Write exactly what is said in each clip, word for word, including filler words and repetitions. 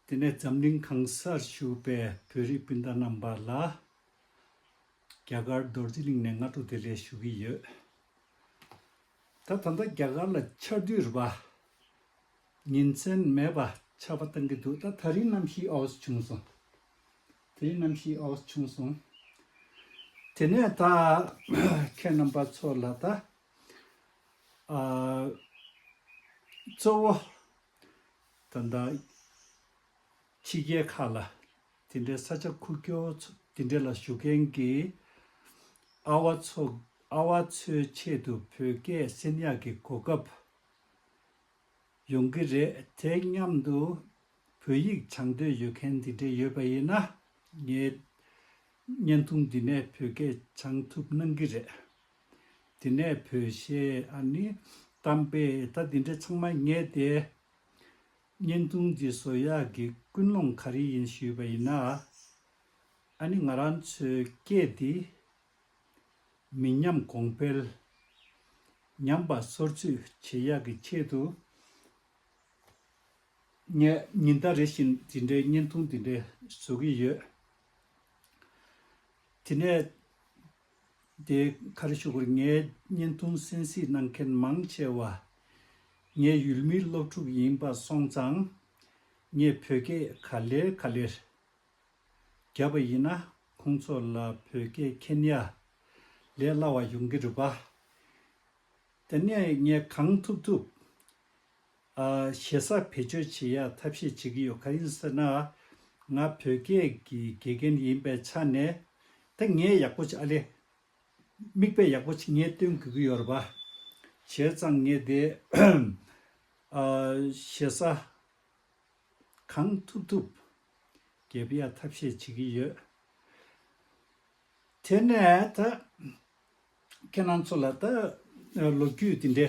དེ་ནས་འཛམ་གླིང་གང་སར་བཞུགས་པའི་བོད་རིགས་སྤུན་ཟླ་རྣམ་པ་ལ། རྒྱ་གར་རྡོ་རྗེ་གླིང་ནས་སྔ་དྲོ་བདེ་ལེགས་ཞུ་གི་ཡོད། ད་ད་ལྟ་རྒྱ་གར་ལ་ཆར་དུས་རེད་པ། ཉིན་མཚན་མེད་པ་ཆར་པ་བཏང་གི་འདུག་ད་ད་རིང་གནམ་གཤིས་ཨའོ་ཙི་བྱུང་སོང་། དེ་རིང་གནམ་གཤིས་ཨའོ་ཙི་བྱུང་སོང་། དེ་ནས་ད་ཁྱེད་རྣམ་པ་ཚོ་ལ་ད། ཨ། གཙོ་བོ། ད་ལྟ་ཕྱི་རྒྱལ་ཁག་ལ་དེ་འདྲའི་ས་ཆ་ཁུག་ཀྱོག་ཚོ་དེ་འདྲ་ལ་བཞུགས་མཁན་གྱི་ཨ་བ་ཚོ་ཨ་བ་ཚོའི་ཆེད་དུ་བོད་སྐད་གསན་ཡག་གི་གོ་སྐབས་ཡོང་གི་རེད། དེ་མཉམ་དུ་བོད་ཡིག་སྦྱང་འདོད་ཡོད་མཁན་དེ་འདྲ་ཡོད་པ་ཡིན་ན་ངས་བརྙན་ཐུང་འདི་ནས་བོད་སྐད་སྦྱང་ཐུབ་གནང་གི་རེད། དེ་ནས་བོད་གཞས་ཨ་ནི་གཏམ་དཔེ་ད་འདི་འདྲ་ཚང་མ་ངས་དེ་བརྙན་ཐུང་འདི་བཟོ་ཡག་གི་ཀུན་སློང་ག་རེ་ཡིན་ཞུས་པ་ཡིན་ན། ཨ་ནི་ང་རང་ཚོའི་སྐད་འདི་མི་ཉམས་གོང་འཕེལ། ཉམས་པ་སོར་ཆུད་བྱེད་ཡག་གི་ཆེད་དུ། ངས་ཉིན་ལྟར་རེ་བཞིན་འདི་འདྲའི་བརྙན་ཐུང་འདི་འདྲ་བཟོ་གི་ཡོད། དེ་ནས་དེ་ག་རེ་ཞུ་དགོས་རེད། ངའི་བརྙན་ཐུང་གསན་གཟིགས་གནང་མཁན་མང་ཆེ་བ་ངའི་ཡུལ་མིའི་སློབ་ཕྲུག་ཡིན་པ་སོང་ཙང་། ངས་བོད་སྐད་ག་ལེར་ག་ལེར་བརྒྱབ་པ་ཡིན་ན་ཁོང་ཚོ་ལ་བོད་སྐད་མཁྱེན་ཡ་ལས་སླ་བ་ཡོང་གི་རེད་པ། དེ་ནས་ངས་གང་ཐུབ་ཐུབ་ཨ། ཞེ་ས་བེད་སྤྱོད་བྱེད་ཡ་ཐབས་ཤེས་བྱེད་ཀྱི་ཡོད། ག་རེ་ཡིན་ཟེར་ན། ང་བོད་སྐད་ཀྱི་དགེ་རྒན་ཡིན་པའི་ཆ་ནས་ད་ངས་ཡག་པོ་ཅིག་ཨ་ལེ། མིག་དཔེ་ཡག་པོ་ཅིག་ངས་སྟོན་དགོས་ཀྱི་ཡོད་རེད་པ། བྱས་ཙང་ངས་དེ་ཨ། ཞེ་ས་གང་ཐུབ་ཐུབ་རྒྱབ་ཡ་ཐབས་ཤེས་བྱེད་ཀྱི་ཡོད། དེ་ནས་ད་ཁྱེད་རང་ཚོ་ལ་ད་ལོ་རྒྱུས་འདི་འདྲའི་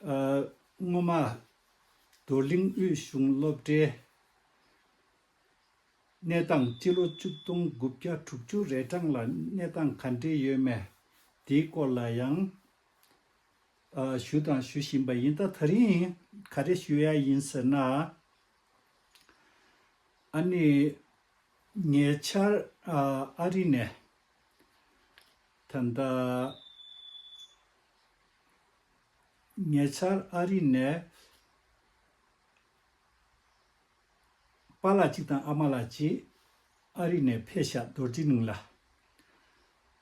ཨ། སྔོན་མ་རྡོར་གླིང་དབུས་གཞུང་སློབ་གྲྭའི་གནས་སྟངས། སྤྱི་ལོ་ཆིག་སྟོང་དགུ་བརྒྱ་དྲུག་ཅུ་རེ་གྲངས་ལ་གནས་སྟངས་ག་འདྲས་ཡོད་མེད་དེའི་སྐོར་ལ་ཡང་ཨ། ཞུ་དང་ཞུ་བཞིན་པ་ཡིན། ད་ད་རིང་ག་རེ་ཞུ་ཡ་ཡིན་ཟེར་ན། ཨ་ནི་ཉེ་ཆར་ཨ། ཨ་རི་ནས་ད་ལྟ་ཉེ་ཆར་ཨ་རི་ནས་པཱ་ལགས་གཅིག་དང་ཨ་མ་ལགས་གཅིག་ཨ་རི་ནས་ཕེབས་ཤག་རྡོ་རྗེ་གླིང་ལ།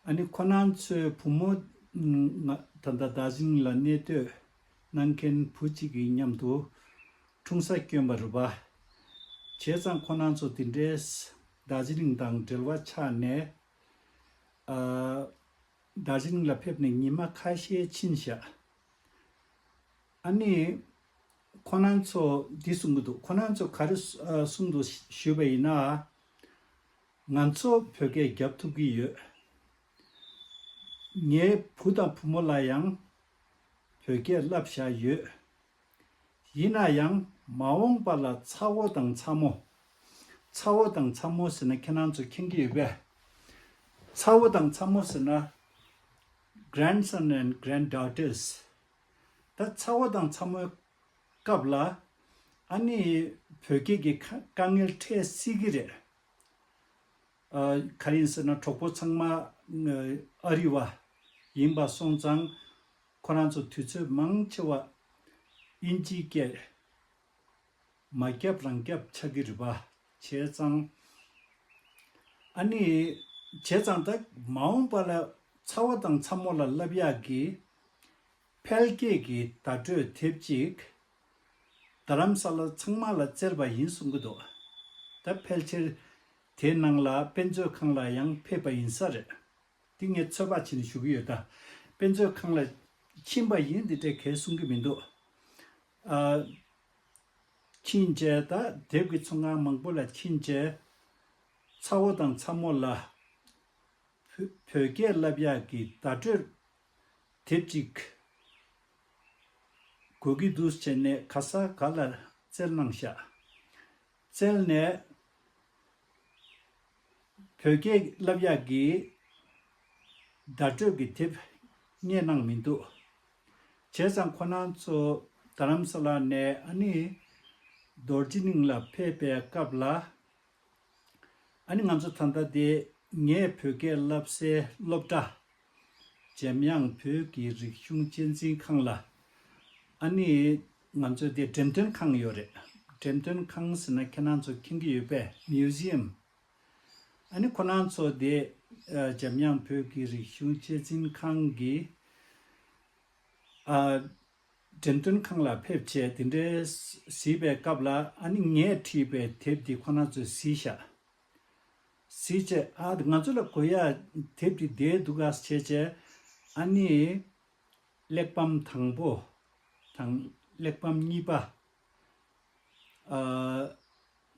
ཨ་ནི་ཁོ་རང་ཚོའི་བུ་མོ་ང་ད་ལྟ་རྡོ་རྗེ་གླིང་ལ་གནས་སྡོད་གནང་མཁན་བུ་གཅིག་གི་མཉམ་དུ་འཁྲུངས་ས་བསྐྱོན་པ་རེད་པ། བྱས་ཙང་ཁོ་རང་ཚོ་དེ་འདྲའི་རྡོ་རྗེ་གླིང་དང་འབྲེལ་བ་ཆགས་ནས་ཨ། རྡོ་རྗེ་གླིང་ལ་ཕེབས་ནས་ཉི་མ་ཁ་ཤས་ཕྱིན་ཤག་ཨ་ནི་ཁོ་རང་ཚོ་འདི་གསུང་གི་འདུག་ཁོ་རང་ཚོ་ག་རེ་གསུ- ཨ། གསུང་འདུག་ཞུས་པ་ཡིན་ན། ང་ཚོ་བོད་སྐད་རྒྱབ་ཐུབ་ཀྱི་ཡོད། ངའི་བུ་དང་བུ་མོ་ལ་ཡང་བོད་སྐད་བསླབ་བཞག་ཡོད། ཡིན་ན་ཡང་མ་འོངས་པ་ལ་ཚ་བོ་དང་ཚ་མོ། ཚ་བོ་དང་ཚ་མོ་ཟེར་ན་ཁྱེད་རང་ཚོ་མཁྱེན་གྱི་ཡོད་པས། ཚ་བོ་དང་ཚ་མོ་ཟེར་ན་grandson and granddaughters། ད་ཚ་བོ་དང་ཚ་མོའི་སྐབས་ལ་ཨ་ནི་བོད་སྐད་ཀྱི་དཀའ- དཀའ་ངལ་འཕྲད་སྲིད་ཀྱི་རེད། ཨ། ག་རེ་ཡིན་ཟེར་ན་གྲོགས་པོ་ཚང་མ་ཨ་རི་བ་ཡིན་པ་སོང་ཙང་ཁོ་རང་ཚོ་དུས་ཚོད་མང་ཆེ་བ་དབྱིན་ཇིའི་སྐད་མ་རྒྱབ་རང་རྒྱབ་ཆགས་ཀྱི་རེད་པ། བྱས་ཙང་ཨ་ནི་བྱས་ཙང་ད་མ་འོངས་པ་ལ་ཚ་བོ་དང་ཚ་མོ་ལ་བསླབ་ཡག་གི་ཕལ་སྐད་ཀྱི་བརྡ་སྤྲོད་དེབ་ཅིག་རྡ་རམ་ས་ལ་ཚང་མ་ལ་བསྩལ་བ་ཡིན་གསུང་གི་འདུག་ད་ཕལ་ཆེར་དེའི་ནང་ལ་དཔེ་མཛོད་ཁང་ལ་ཡང་ཕེབས་པ་ཡིན་ས་རེད། འདི་ངས་ཚོད་དཔག་བྱས་ནས་ཞུ་གི་ཡོད། ད་དཔེ་མཛོད་ཁང་ལ་ཕྱིན་པ་ཡིན་འདི་འདྲས་གས་གསུང་གི་མི་འདུག་ཨ། ཕྱིན་བྱས་ད་དེབ་ཀྱི་ཚོང་ཁང་མང་པོ་ལ་ཕྱིན་བྱས་ཚ་བོ་དང་ཚ་མོ་ལ་བོད- བོད་སྐད་བསླབ་ཡག་གི་བརྡ་སྤྲོད་དེབ་ཅིག་དགོས་ཀྱི་འདུག་བྱས་ནས་ག་ས་ག་ལ་བཙལ་གནང་ཤག་བཙལ་ནས་བོད་སྐད་བསླབ་ཡག་གི་བརྡ་སྤྲོད་ཀྱི་དེབ་རྙེད་གནང་མི་འདུག་བྱས་ཙང་ཁོ་རང་ཚོ་ རྡ་རམ་ས་ལ་ནས་ཨ་ནི་རྡོ་རྗེ་གླིང་ལ་ཕེབས་པའི་སྐབས་ལ། ཨ་ནི་ང་ཚོ་ད་ལྟ་དེ་ངས་བོད་སྐད་བསླབ་སའི་སློབ་གྲྭ། འཇམ་དབྱངས་བོད་ཀྱི་རིག་གཞུང་གཅེས་འཛིན་ཁང་ལ། ཨ་ནི་ང་ཚོ་དེ་འགྲེམས་སྟོན་ཁང་ཡོད་རེད། འགྲེམས་སྟོན་ཁང་ཟེར་ན་ཁྱེད་རང་ཚོ་མཁྱེན་གྱི་ཡོད་པས། མིའུ་ཟི་ཡམ། ཨ་ནི་ཁོ་རང་ཚོ་དེ་ཨ་འཇམ་དབྱངས་བོད་ཀྱི་རིག་གཞུང་གཅེས་འཛིན་ཁང་གི་ཨ་འགྲེམས་སྟོན་ཁང་ལ་ཕེབས་བྱས་དེ་འདྲའི་གཟིགས་པའི་སྐབས་ལ། ཨ་ནི་ངས་བྲིས་པའི་དེབ་འདི་ཁོ་རང་ཚོས་གཟིགས་ཤག་གཟིགས་བྱས། ཨ་ང་ཚོ་ལ་དགོས་ཡ་དེབ་འདི་བསྡད་འདུག་ག་བྱས་བྱས། ཨ་ནི་གླེགས་བམ་དང་པོ་དང་གླེགས་བམ་གཉིས་པ། ཨ་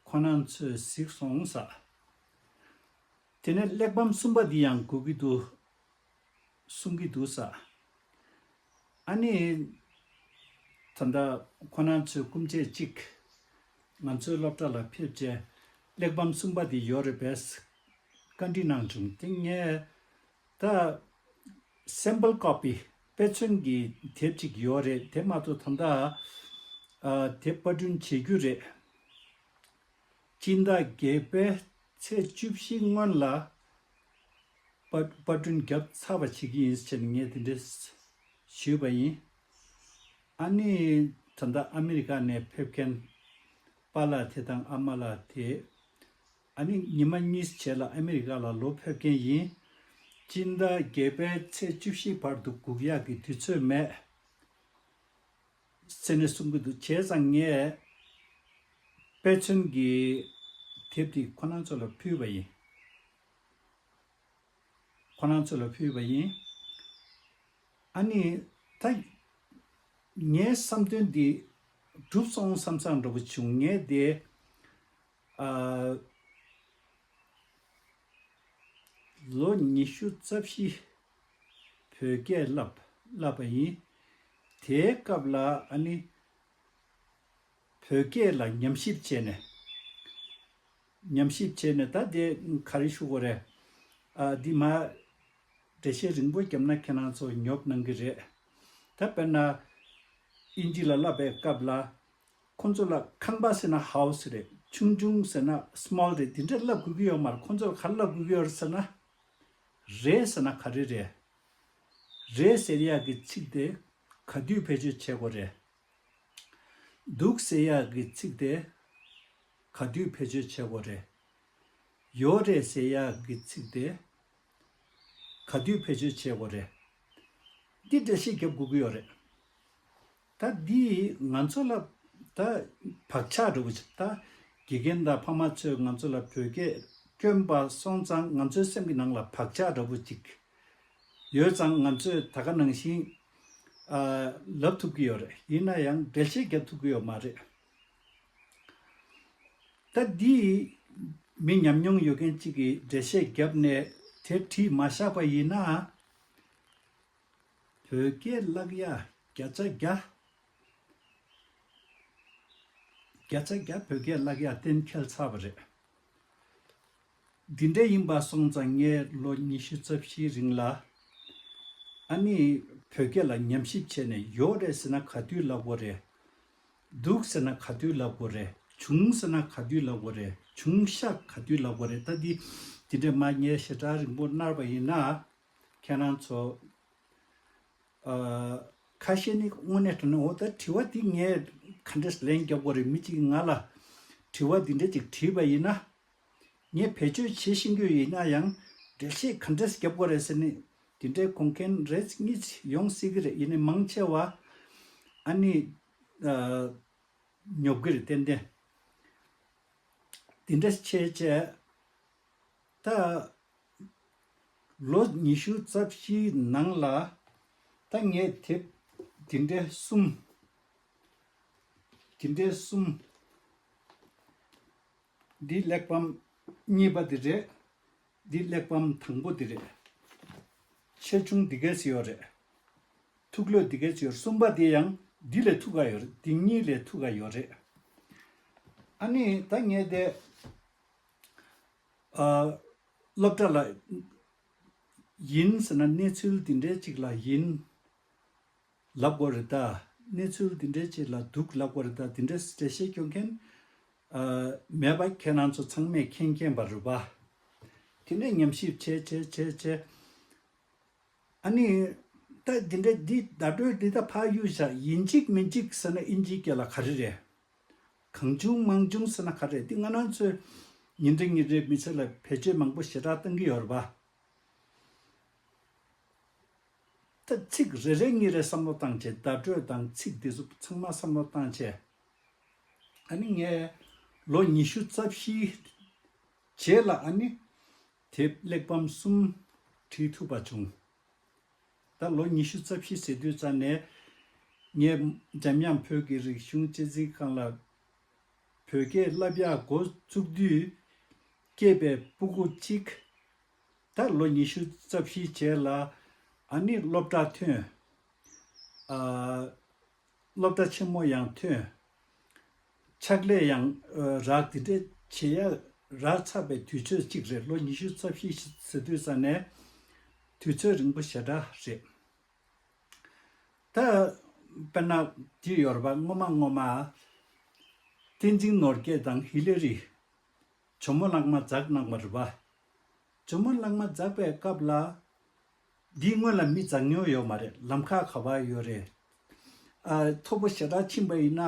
ཁོ་རང་ཚོས་གཟིགས་སོང་ཟེར། དེ་ནས་གླེགས་བམ་གསུམ་པ་འདི་ཡང་དགོས་ཀྱི་འདུག་གསུང་གི་འདུག་ཟེར། ཨ་ནི་ད་ལྟ་ཁོ་རང་ཚོའི་སྐུ་མཆེད་གཅིག་ང་ཚོའི་སློབ་གྲྭ་ལ་ཕེབས་བྱས་གླེགས་བམ་གསུམ་པ་འདི་ཡོད་རེད་པས། བཀའ་འདྲི་གནང་བྱུང་། དེ་ངས་ད་སེམ་པལ་ཀོ་པི་དཔེ་མཚོན་གྱི་དེབ་ཅིག་ཡོད་རེད། དེ་མ་གཏོགས་ད་ལྟ་ཨ་དེབ་པར་སྐྲུན་བྱེད་རྒྱུ་རེད། སྤྱི་ཟླ་བརྒྱད་པའི་ཚེས་བཅུ་བཞི་སྔོན་ལ་པར་པར་སྐྲུན་བརྒྱབ་ཚར་བ་བྱེད་ཀྱི་ཡིན་ཟེར་ནས་ངས་དེ་འདྲ་ཞུས་པ་ཡིན། ཨ་ནི་ད་ལྟ་ཨ་མི་རི་ཀ་ནས་ཕེབས་མཁན་པཱ་ལགས་དེ་དང་ཨ་མ་ལགས་དེ། ཨ་ནི་ཉི་མ་གཉིས་རྗེས་ལ་ཨ་མི་རི་ཀ་ལ་ལོག་ཕེབས་མཁན་ཡིན། སྤྱི་ཟླ་བརྒྱད་པའི་ཚེས་བཅུ་བཞི་བར་དུ་སྒུག་ཡག་གི་དུས་ཚོད་མེད་ཟེར་ནས་གསུང་གི་འདུག་བྱས་ཙང་ངས་དཔེ་མཚོན་གྱི་དེབ་དེ་ཁོ་རང་ཚོ་ལ་ཕུལ་བ་ཡིན། ཁོ་རང་ཚོ་ལ་ཕུལ་བ་ཡིན། ཨ་ནི་ད་ངའི་བསམ་དོན་འདི་འགྲུབ་སོང་བསམ་བསམ་འདྲ་པོ་བྱུང་། ངས་དེ་ཨ་ལོ་ཉི་ཤུ་རྩ་བཞི། བོད་སྐད་བསླབ་བསླབ་པ་ཡིན། དེའི་སྐབས་ལ་ཨ་ནི་བོད་སྐད་ལ་ཉམས་ཞིབ་བྱས་ནས། ཉམས་ཞིབ་བྱས་ནས་ད་དེ་ག་རེ་ཞུ་དགོས་རེད། ཨ་འདི་མ་འགྲེལ་བཤད་རིང་པོ་བརྒྱབ་ན་ཁྱེད་རང་ཚོ་ཉོབ་གནང་གི་རེད། ད་དཔེར་ན་ཨིན་ཇི་ལ་བསླབ་པའི་སྐབས་ལ། ཁོང་ཚོ་ལ་ཁང་པ་ཟེར་ན་ཧའུ་སི་རེད། ཆུང་ཆུང་ཟེར་ན་སི་མོལ་རེད། དེ་འདྲ་བསླབ་དགོས་ཀྱི་ཡོད་མ་རེད། ཁོང་ཚོ་ལ་ག་རེ་བསླབ་དགོས་ཀྱི་ཡོད་རེད་ཟེར་ན། རེད་ཟེར་ན་ག་རེ་རེད། རེད་ཟེར་ཡག་གི་ཚིག་དེ་ག་དུས་བེད་སྤྱོད་བྱེད་དགོས་རེད། འདུག་ཟེར་ཡག་གི་ཚིག་དེ་ག་དུས་བེད་སྤྱོད་བྱེད་དགོས་རེད། ཡོད་རེད་ཟེར་ཡག་གི་ཚིག་དེ་ག་དུས་བེད་སྤྱོད་བྱེད་དགོས་རེད། འདི་འགྲེལ་བཤད་རྒྱབ་དགོས་ཀྱི་ཡོད་རེད། ད་འདི་ང་ཚོ་ལ་ད་བག་ཆགས་འདྲ་པོ་ཅིག་ད་དགེ་རྒན་དང་ཕ་མ་ཚོས་ང་ཚོ་ལ་བོད་སྐད་བསྐྱོན་པ་སོང་ཙང་ང་ཚོའི་སེམས་ཀྱི་ནང་ལ་བག་ཆགས་འདྲ་པོ་ཅིག་ཡོད་ཙང་ང་ཚོས་ད་ག་ནང་བཞིན་ཨ་ལབ་ཐུབ་ཀྱི་ཡོད་རེད། ཡིན་ན་ཡང་འགྲེལ་བཤད་རྒྱབ་ཐུབ་ཀྱི་ཡོད་མ་རེད། ད་འདི་མི་ཉམས་མྱོང་ཡོད་མཁན་གཅིག་གིས་འགྲེལ་བཤད་བརྒྱབ་ནས་དེ་བྲིས་མ་བཞག་པ་ཡིན་ན། བོད་སྐད་བརླག་ཡ་བརྒྱ་ཆ་བརྒྱ། བརྒྱ་ཆ་བརྒྱ་བོད་སྐད་བརླག་ཡ་གཏན་འཁེལ་ཚར་བ་རེད། འདི་འདྲ་ཡིན་པ་སོང་ཙང་ངས་ལོ་ཉི་ཤུ་རྩ་བཞིའི་རིང་ལ། ཨ་ནི་བོད་སྐད་ལ་ཉམས་ཞིབ་བྱས་ནས་ཡོད་རེད་ཟེར་ན་ག་དུས་ལབ་དགོས་རེད། འདུག་ཟེར་ན་ག་དུས་ལབ་དགོས་རེད། བྱུང་ཟེར་ན་ག་དུས་ལབ་དགོས་རེད། བྱུང་ཤག་ག་དུས་ལབ་དགོས་རེད། ད་འདི་འདི་འདྲ་མ་ངས་ཞེ་དྲག་རིང་པོ་གནང་བ་ཡིན་ན། ཁྱེད་རང་ཚོ། ཨ། ཁ་ཤས་ནི་དངོས་གནས་དྲང་གནས། འོ་ད་དྲི་བ་འདི་ངས་ག་འདྲས་ལན་རྒྱབ་དགོས་རེད། མི་གཅིག་གིས་ང་ལ་དྲི་བ་འདི་འདྲ་ཅིག་དྲིས་པ་ཡིན་ན། ངས་བེད་སྤྱོད་བྱེད་ཤེས་ཀྱི་ཡིན་ན་ཡང་འགྲེལ་བཤད་ག་འདྲས་རྒྱབ་དགོས་རེད་ཟེར་ནས་འདི་འདྲའི་དགོངས་མཁན་རེ་གཉིས་ཡོང་སྲིད་ཀྱི་རེད། ཡིན་ནའི་མང་ཆེ་བ་ཨ་ནི་ཨ་ཉོབ་ཀྱི་རེད། ཏན་ཏན་འདི་འདྲ་བྱས་བྱས། ད་ལོ་ཉི་ཤུ་རྩ་བཞིའི་ནང་ལ་ད་ངས་དེབ་འདི་འདྲའི་གསུམ། འདི་འདྲའི་གསུམ། འདི་གླེགས་བམ་གཉིས་པ་འདི་རེད། འདི་གླེགས་བམ་དང་པོ་འདི་རེད། ཆེ་ཆུང་འདི་གས་ཡོད་རེད། ཐུག་ལོས་འདི་གས་ཡོད་རེད། གསུམ་པ་འདི་ཡང་འདི་ལས་ཐུག་ག་ཡོད་རེད། འདི་གཉིས་ལས་ཐུག་ག་ཡོད་རེད། ཨ་ནི་ད་ངས་དེ། ཨ། སློབ་གྲྭ་ལ་ཡིན་ཟེར་ན་གནས་ཚུལ་འདི་འདྲའི་ཅིག་ལ་ཡིན་ལབ་དགོས་རེད་ད། གནས་ཚུལ་འདི་འདྲའི་ཅིག་ལ་སྡུག་ལབ་དགོས་རེད། ད་འདི་འདྲའི་འགྲེལ་བཤད་སྐྱོན་མཁན་ཨ་མེད་པ་ཁྱེད་རང་ཚོ་ཚང་མས་མཁྱེན་མཁྱེན་པ་རེད་པ། དེ་འདྲའི་ཉམས་ཞིབ་བྱས་བྱས་བྱས་བྱས། ཨ་ནི། ད་འདི་འདྲ་འདི་བརྡ་སྤྲོད་འདི་ད་ཕར་གཡུག་བཞག་ཡིན་གཅིག་མིན་གཅིག་ཟེར་ན་ཨིན་ཇིའི་སྐད་ལ་ག་རེ་རེད། གང་བྱུང་མང་བྱུང་ཟེར་ན་ག་རེ་རེད། འདི་ང་རང་ཚོས་ཉིན་རེ་ཉིན་རེ་མི་ཚེ་ལ་བེད་སྤྱོད་མང་པོ་ཞེ་དྲག་གཏང་གི་ཡོད་རེད་པ། ད་ཚིག་རེ་རེ་གཉིས་རེ་བསམ་བློ་བཏང་བྱས་བརྡ་སྤྲོད་དང་ཚིག་འདི་ཚོ་ཚང་མ་བསམ་བློ་བཏང་བྱས། ཨ་ནི་ངས་ལོ་ཉི་ཤུ་རྩ་བཞིའི་རྗེས་ལ་ཨ་ནི་དེབ་གླེགས་བམ་གསུམ་བྲིས་ཐུབ་པ་བྱུང་། ད་ལོ་ཉི་ཤུ་རྩ་བཞི་ཟེར་དུས་ཙམ་ནས་ངས་འཇམ་དབྱངས་བོད་ཀྱི་རིག་གཞུང་གཅེས་འཛིན་ཁང་ལ་བོད་སྐད་བསླབ་ཡག་འགོ་བཙུགས་དུས་སྐྱེས་པའི་སྤུ་གུ་གཅིག་ད་ལོ་ཉི་ཤུ་རྩ་བཞིའི་རྗེས་ལ་ཨ་ནི་སློབ་གྲྭ་ཐོན། ཨ། སློབ་གྲྭ་ཆེན་མོ་ཡང་ཐོན། ཕྱག་ལས་ཡང་ཨ་རག་དེ་འདྲའི་བྱེད་ཡ་རག་ཚར་བའི་དུས་ཚོད་ཅིག་རེད། ལོ་ཉི་ཤུ་རྩ་བཞི་ཟེར་དུས་ཙམ་ནས་དུས་ཚོད་རིང་པོ་ཞེ་དྲག་རེད། ད་དཔེར་ན་འདི་ཡོད་རེད་པ། སྔོན་མ་སྔོན་མ་བསྟན་འཛིན་ནོར་རྒྱས་དང་ཧི་ལེ་རི་ཇོ་མོ་གླང་མ་འཛེགས་གནང་བ་རེད་པ། ཇོ་མོ་གླང་མ་འཛེགས་པའི་སྐབས་ལ། འདིའི་སྔོན་ལ་མི་འཛེགས་མྱོང་ཡོད་མ་རེད། ལམ་ཁ་ག་པར་ཡོད་རེད། ཨ། མཐོ་པོ་ཞེ་དྲག་ཕྱིན་པ་ཡིན་ན།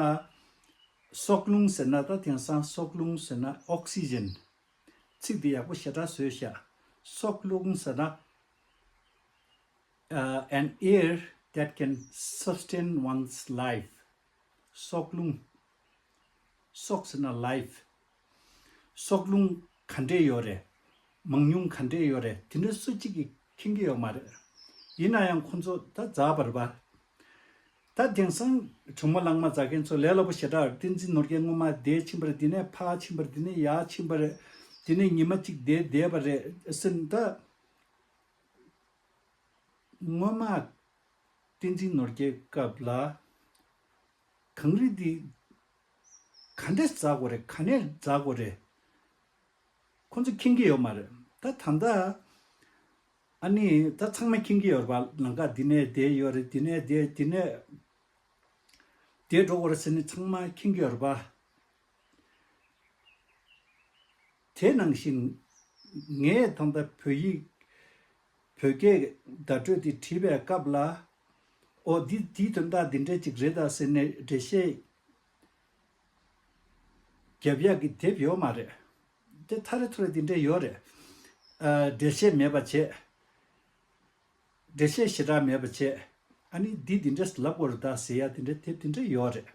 སྲོག་རླུང་ཟེར་ན། ད་དེང་སང་སྲོག་རླུང་ཟེར་ན་ཨོག་སི་ཇན། ཚིག་འདི་ཡག་པོ་ཞེ་དྲག་བཟོས་ཤག་སྲོག་རླུང་ཟེར་ན། uh, an air that can sustain one's life. སྲོག་རླུང་། སྲོག་ཟེར་ན་life། སྲོག་རླུང་ག་འདྲས་ཡོད་རེད། མང་ཉུང་ག་འདྲས་ཡོད་རེད། དེ་འདྲ་སུ་གཅིག་གིས་མཁྱེན་གྱི་ཡོད་མ་རེད། ཡིན་ན་ཡང་ཁོང་ཚོ་ད་འཛེགས་པ་རེད་པ། ད་དེང་སང་ཇོ་མོ་གླང་མ་འཛེགས་མཁན་ཚོ་ལས་སླ་པོ་ཞེ་དྲག་བསྟན་འཛིན་ནོར་རྒྱས་སྔོན་མ་འདིར་ཕྱིན་པ་རེད། དེ་ནས་ཕར་ཕྱིན་པ་རེད། དེ་ནས་ཡར་ཕྱིན་པ་རེད། དེ་ནས་ཉི་མ་གཅིག་འདིར་བསྡད་པ་རེད་ཟེར་ནས་ད། སྔོན་མ་བསྟན་འཛིན་ནོར་རྒྱས་སྐབས་ལ་གངས་རི་འདི་ག་འདྲས་འཛེགས་དགོས་རེད། ག་ནས་འཛེགས་དགོས་རེད། ཁོང་ཚོ་མཁྱེན་གྱི་ཡོད་མ་རེད། ད་ད་ལྟ་ཨ་ནི་ད་ཚང་མ་མཁྱེན་གྱི་ཡོད་རེད་པ། ལམ་ཁ་འདི་ནས་བསྡད་ཡོད་རེད། འདི་ནས་བསྡད། འདི་ནས་བསྡད་འགྲོ་དགོས་རེད་ཟེར་ནས་ཚང་མ་མཁྱེན་གྱི་ཡོད་རེད་པ། དེ་ནང་བཞིན་ངས་ད་ལྟ་བོད་ཡིག་བོད་སྐད་བརྡ་སྤྲོད་དེ་བྲིས་པའི་སྐབས་ལ། ཨོ་འདི་འདིའི་དོན་དག་འདི་འདྲ་ཅིག་རེད་ད་ཟེར་ནས་འགྲེལ་བཤད་རྒྱབ་ཡག་གི་དེབ་ཡོད་མ་རེད། དེ་ཐ་རེ་ཐོ་རེ་འདི་འདྲ་ཡོད་རེད། ཨ། འགྲེལ་བཤད་མེད་པ་བྱས། འགྲེལ་བཤད་ཞེ་དྲག་མེད་པ་བྱས། ཨ་ནི་འདི་འདི་འདྲ་ལབ་དགོས་རེད་ད་ཟེར་ཡ་དེ་འདྲ་དེབ་དེ་འདྲ་ཡོད་རེད།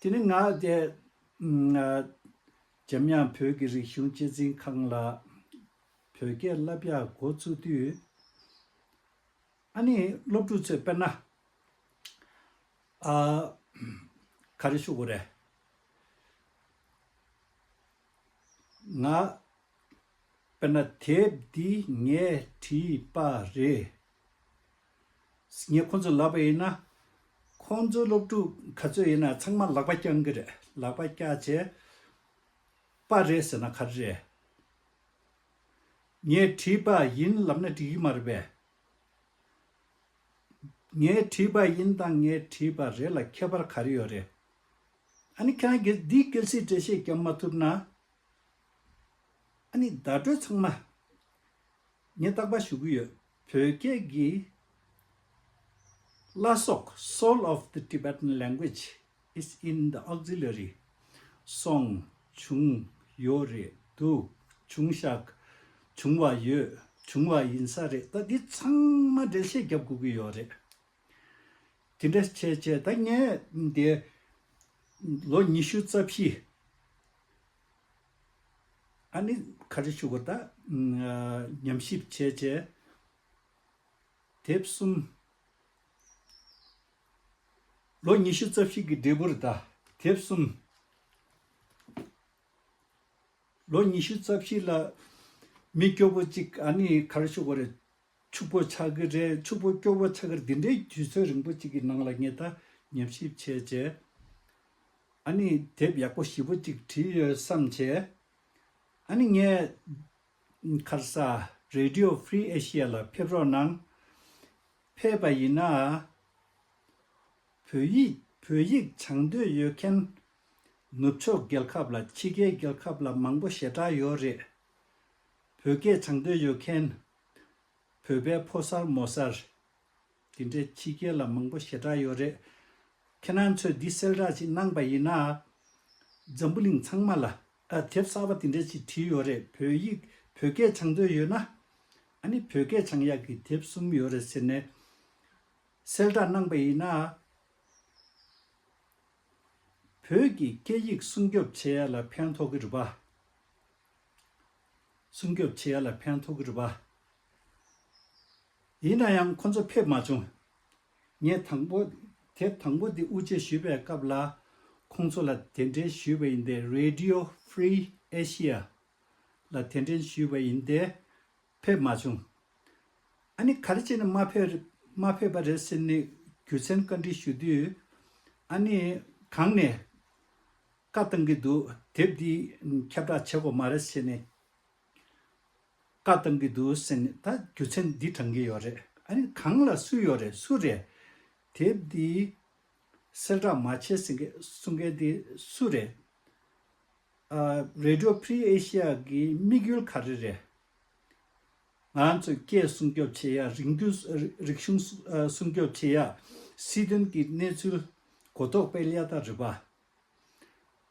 དེ་ནི་ང་དེ་ཨ། འཇམ་དབྱངས་བོད་ཀྱི་རིག་གཞུང་གཅེས་འཛིན་ཁང་ལ་བོད་སྐད་བསླབ་ཡག་འགོ་བཙུགས་དུས། ཨ་ནི་སློབ་ཕྲུག་ཚོས་དཔེར་ན། ཨ། ག་རེ་ཞུ་དགོས་རེད། ང་། དཔེར་ན་དེབ་འདི་ངས་བྲིས་པ་རེད། ངས་ཁོང་ཚོར་ལབ་པ་ཡིན་ན། ཁོང་ཚོ་སློབ་ཕྲུག་ག་ཚོད་ཡིན་ན་ཚང་མ་ལག་པ་བརྐྱང་གི་རེད། ལག་པ་བཀྱགས་བྱས། པ་རེད་ཟེར་ན་ག་རེ་རེད། ངས་བྲིས་པ་ཡིན་ལབ་ན་འགྲིག་གི་མ་རེད་པས། ངས་བྲིས་པ་ཡིན་དང་ངས་བྲིས་པ་རེད་ལ་ཁྱད་པར་ག་རེ་ཡོད་རེད། ཨ་ནི་ཁྱེད་རང་གིས་འདི་གལ་སྲིད་འགྲེལ་བཤད་རྒྱབ་མ་ཐུབ་ན། ཨ་ནི་བརྡ་སྤྲོད་ཚང་མ་ངས་རྟག་པར་ཞུ་གི་ཡོད། བོད་སྐད་ཀྱི་བླ་སྲོག soul of the Tibetan language is in the auxiliary. སོང་། བྱུང་། ཡོད་རེད། འདུག་བྱུང་ཤག་བྱུང་བ་ཡོད། བྱུང་བ་ཡིན་ས་རེད། ད་འདི་ཚང་མ་འགྲེལ་བཤད་རྒྱབ་དགོས་ཀྱི་ཡོད་རེད། དེ་འདྲ་བྱས་བྱས་ད་ངས་འདི་ལོ་ཉི་ཤུ་རྩ་བཞི། ཨ་ནི་ག་རེ་ཞུ་དགོས་ད། ཉམས་ཞིབ་བྱས་བྱས། དེབ་གསུམ། ལོ་ཉི་ཤུ་རྩ་བཞི་གི་འབྲས་བུ་རེད་ད། དེབ་གསུམ། ལོ་ཉི་ཤུ་རྩ་བཞི་ལ་མི་སྐྱོ་པོ་གཅིག་ཨ་ནི་ག་རེ་ཞུ་དགོས་རེད། ཕྱུག་པོ་ཆགས་ཀྱི་རེད། ཕྱུག་པོ་སྐྱོ་པོ་ཆགས་ཀྱི་རེད། འདི་འདྲའི་དུས་ཚོད་རིང་པོ་གཅིག་གི་ནང་ལ་ངས་ད་ཉམས་ཞིབ་བྱས་བྱས། ཨ་ནི་དེབ་ཡག་པོ་ཞེ་པོ་གཅིག་བྲིས་ཡོད་བསམ་བྱས། ཨ་ནི་ངས་ཁ་ས་Radio Free Asia ལ་ཕེབས་རོགས་གནང་། ཕེབས་པ་ཡིན་ན། བོད་ཡིག་བོད་ཡིག་སྦྱང་འདོད་ཡོད་མཁན་ནུབ་ཕྱོགས་རྒྱལ་ཁབ་ལ་ཕྱི་རྒྱལ་རྒྱལ་ཁབ་ལ་མང་པོ་ཞེ་དྲག་ཡོད་རེད། བོད་སྐད་སྦྱང་འདོད་ཡོད་མཁན་བོད་པའི་ཕོ་གསར་མོ་གསར་དེ་འདྲའི་ཕྱི་རྒྱལ་ལ་མང་པོ་ཞེ་དྲག་ཡོད་རེད། ཁྱེད་རང་ཚོས་འདི་གསལ་བསྒྲགས་ཅིག་གནང་པ་ཡིན་ན། འཛམ་བུ་གླིང་ཚང་མ་ལ་ཨ་དེབ་གསར་པ་དེ་འདྲ་ཅིག་བྲིས་ཡོད་རེད། བོད་ཡིག་བོད་སྐད་སྦྱང་འདོད་ཡོད་ན། ཨ་ནི་བོད་སྐད་སྦྱང་ཡག་གི་དེབ་གསུམ་ཡོད་རེད་ཟེར་ནས་གསལ་བསྒྲགས་གནང་པ་ཡིན་ན། བོད་ཀྱི་སྐད་ཡིག་སྲུང་སྐྱོབ་བྱེད་ཡ་ལ་ཕན་ཐོགས་ཀྱི་རེད་པ། སྲུང་སྐྱོབ་བྱེད་ཡ་ལ་ཕན་ཐོགས་ཀྱི་རེད་པ། ཡིན་ན་ཡང་ཁོང་ཚོ་ཕེབས་མ་བྱུང་། ངས་དང་པོ་དེབ་དང་པོ་འདི་དབུ་འབྱེད་ཞུས་པའི་སྐབས་ལ་ཁོང་ཚོ་ལ་གདན་འདྲེན་ཞུས་པ་ཡིན་ཏེ། Radio Free Asia ལ་གདན་འདྲེན་ཞུས་པ་ཡིན་ཏེ། ཕེབས་མ་བྱུང་། ཨ་ནི་ག་རེ་བྱས་ནས་མ་ཕེབས་མ་ཕེབས་པ་རེད་ཟེར་ནས་རྒྱུ་མཚན་བཀའ་འདྲི་ཞུ་དུས། ཨ་ནི་གང་ནས་བཀའ་བཏང་གི་འདུག་དེབ་འདི་ཁྱབ་བསྒྲགས་བྱེད་དགོས་མ་རེད་ཟེར་ནས་བཀའ་བཏང་གི་འདུག་ཟེར་ནས། ད་རྒྱུ་མཚན་འདི་དྲངས་ཀྱི་ཡོད་རེད། ཨ་ནི་གང་ལ་སུ་ཡོད་རེད། སུ་རེད། དེབ་འདི་གསལ་བསྒྲགས་མ་བྱེད་ཟེར་མཁན་གསུང་མཁན་འདི་སུ་རེད། ཨ། Radio Free Asia གི་དམིགས་ཡུལ་ག་རེ་རེད། ང་ཚོའི་སྐད་སྲུང་སྐྱོབ་བྱེད་ཡ། རིག་རྒྱུ། རིག་གཞུང་སྲུང་སྐྱོབ་བྱེད་ཡ། སྲིད་དོན་གྱི་གནས་ཚུལ་གོ་རྟོགས་སྤེལ་ཡ་ད་རེད་པ།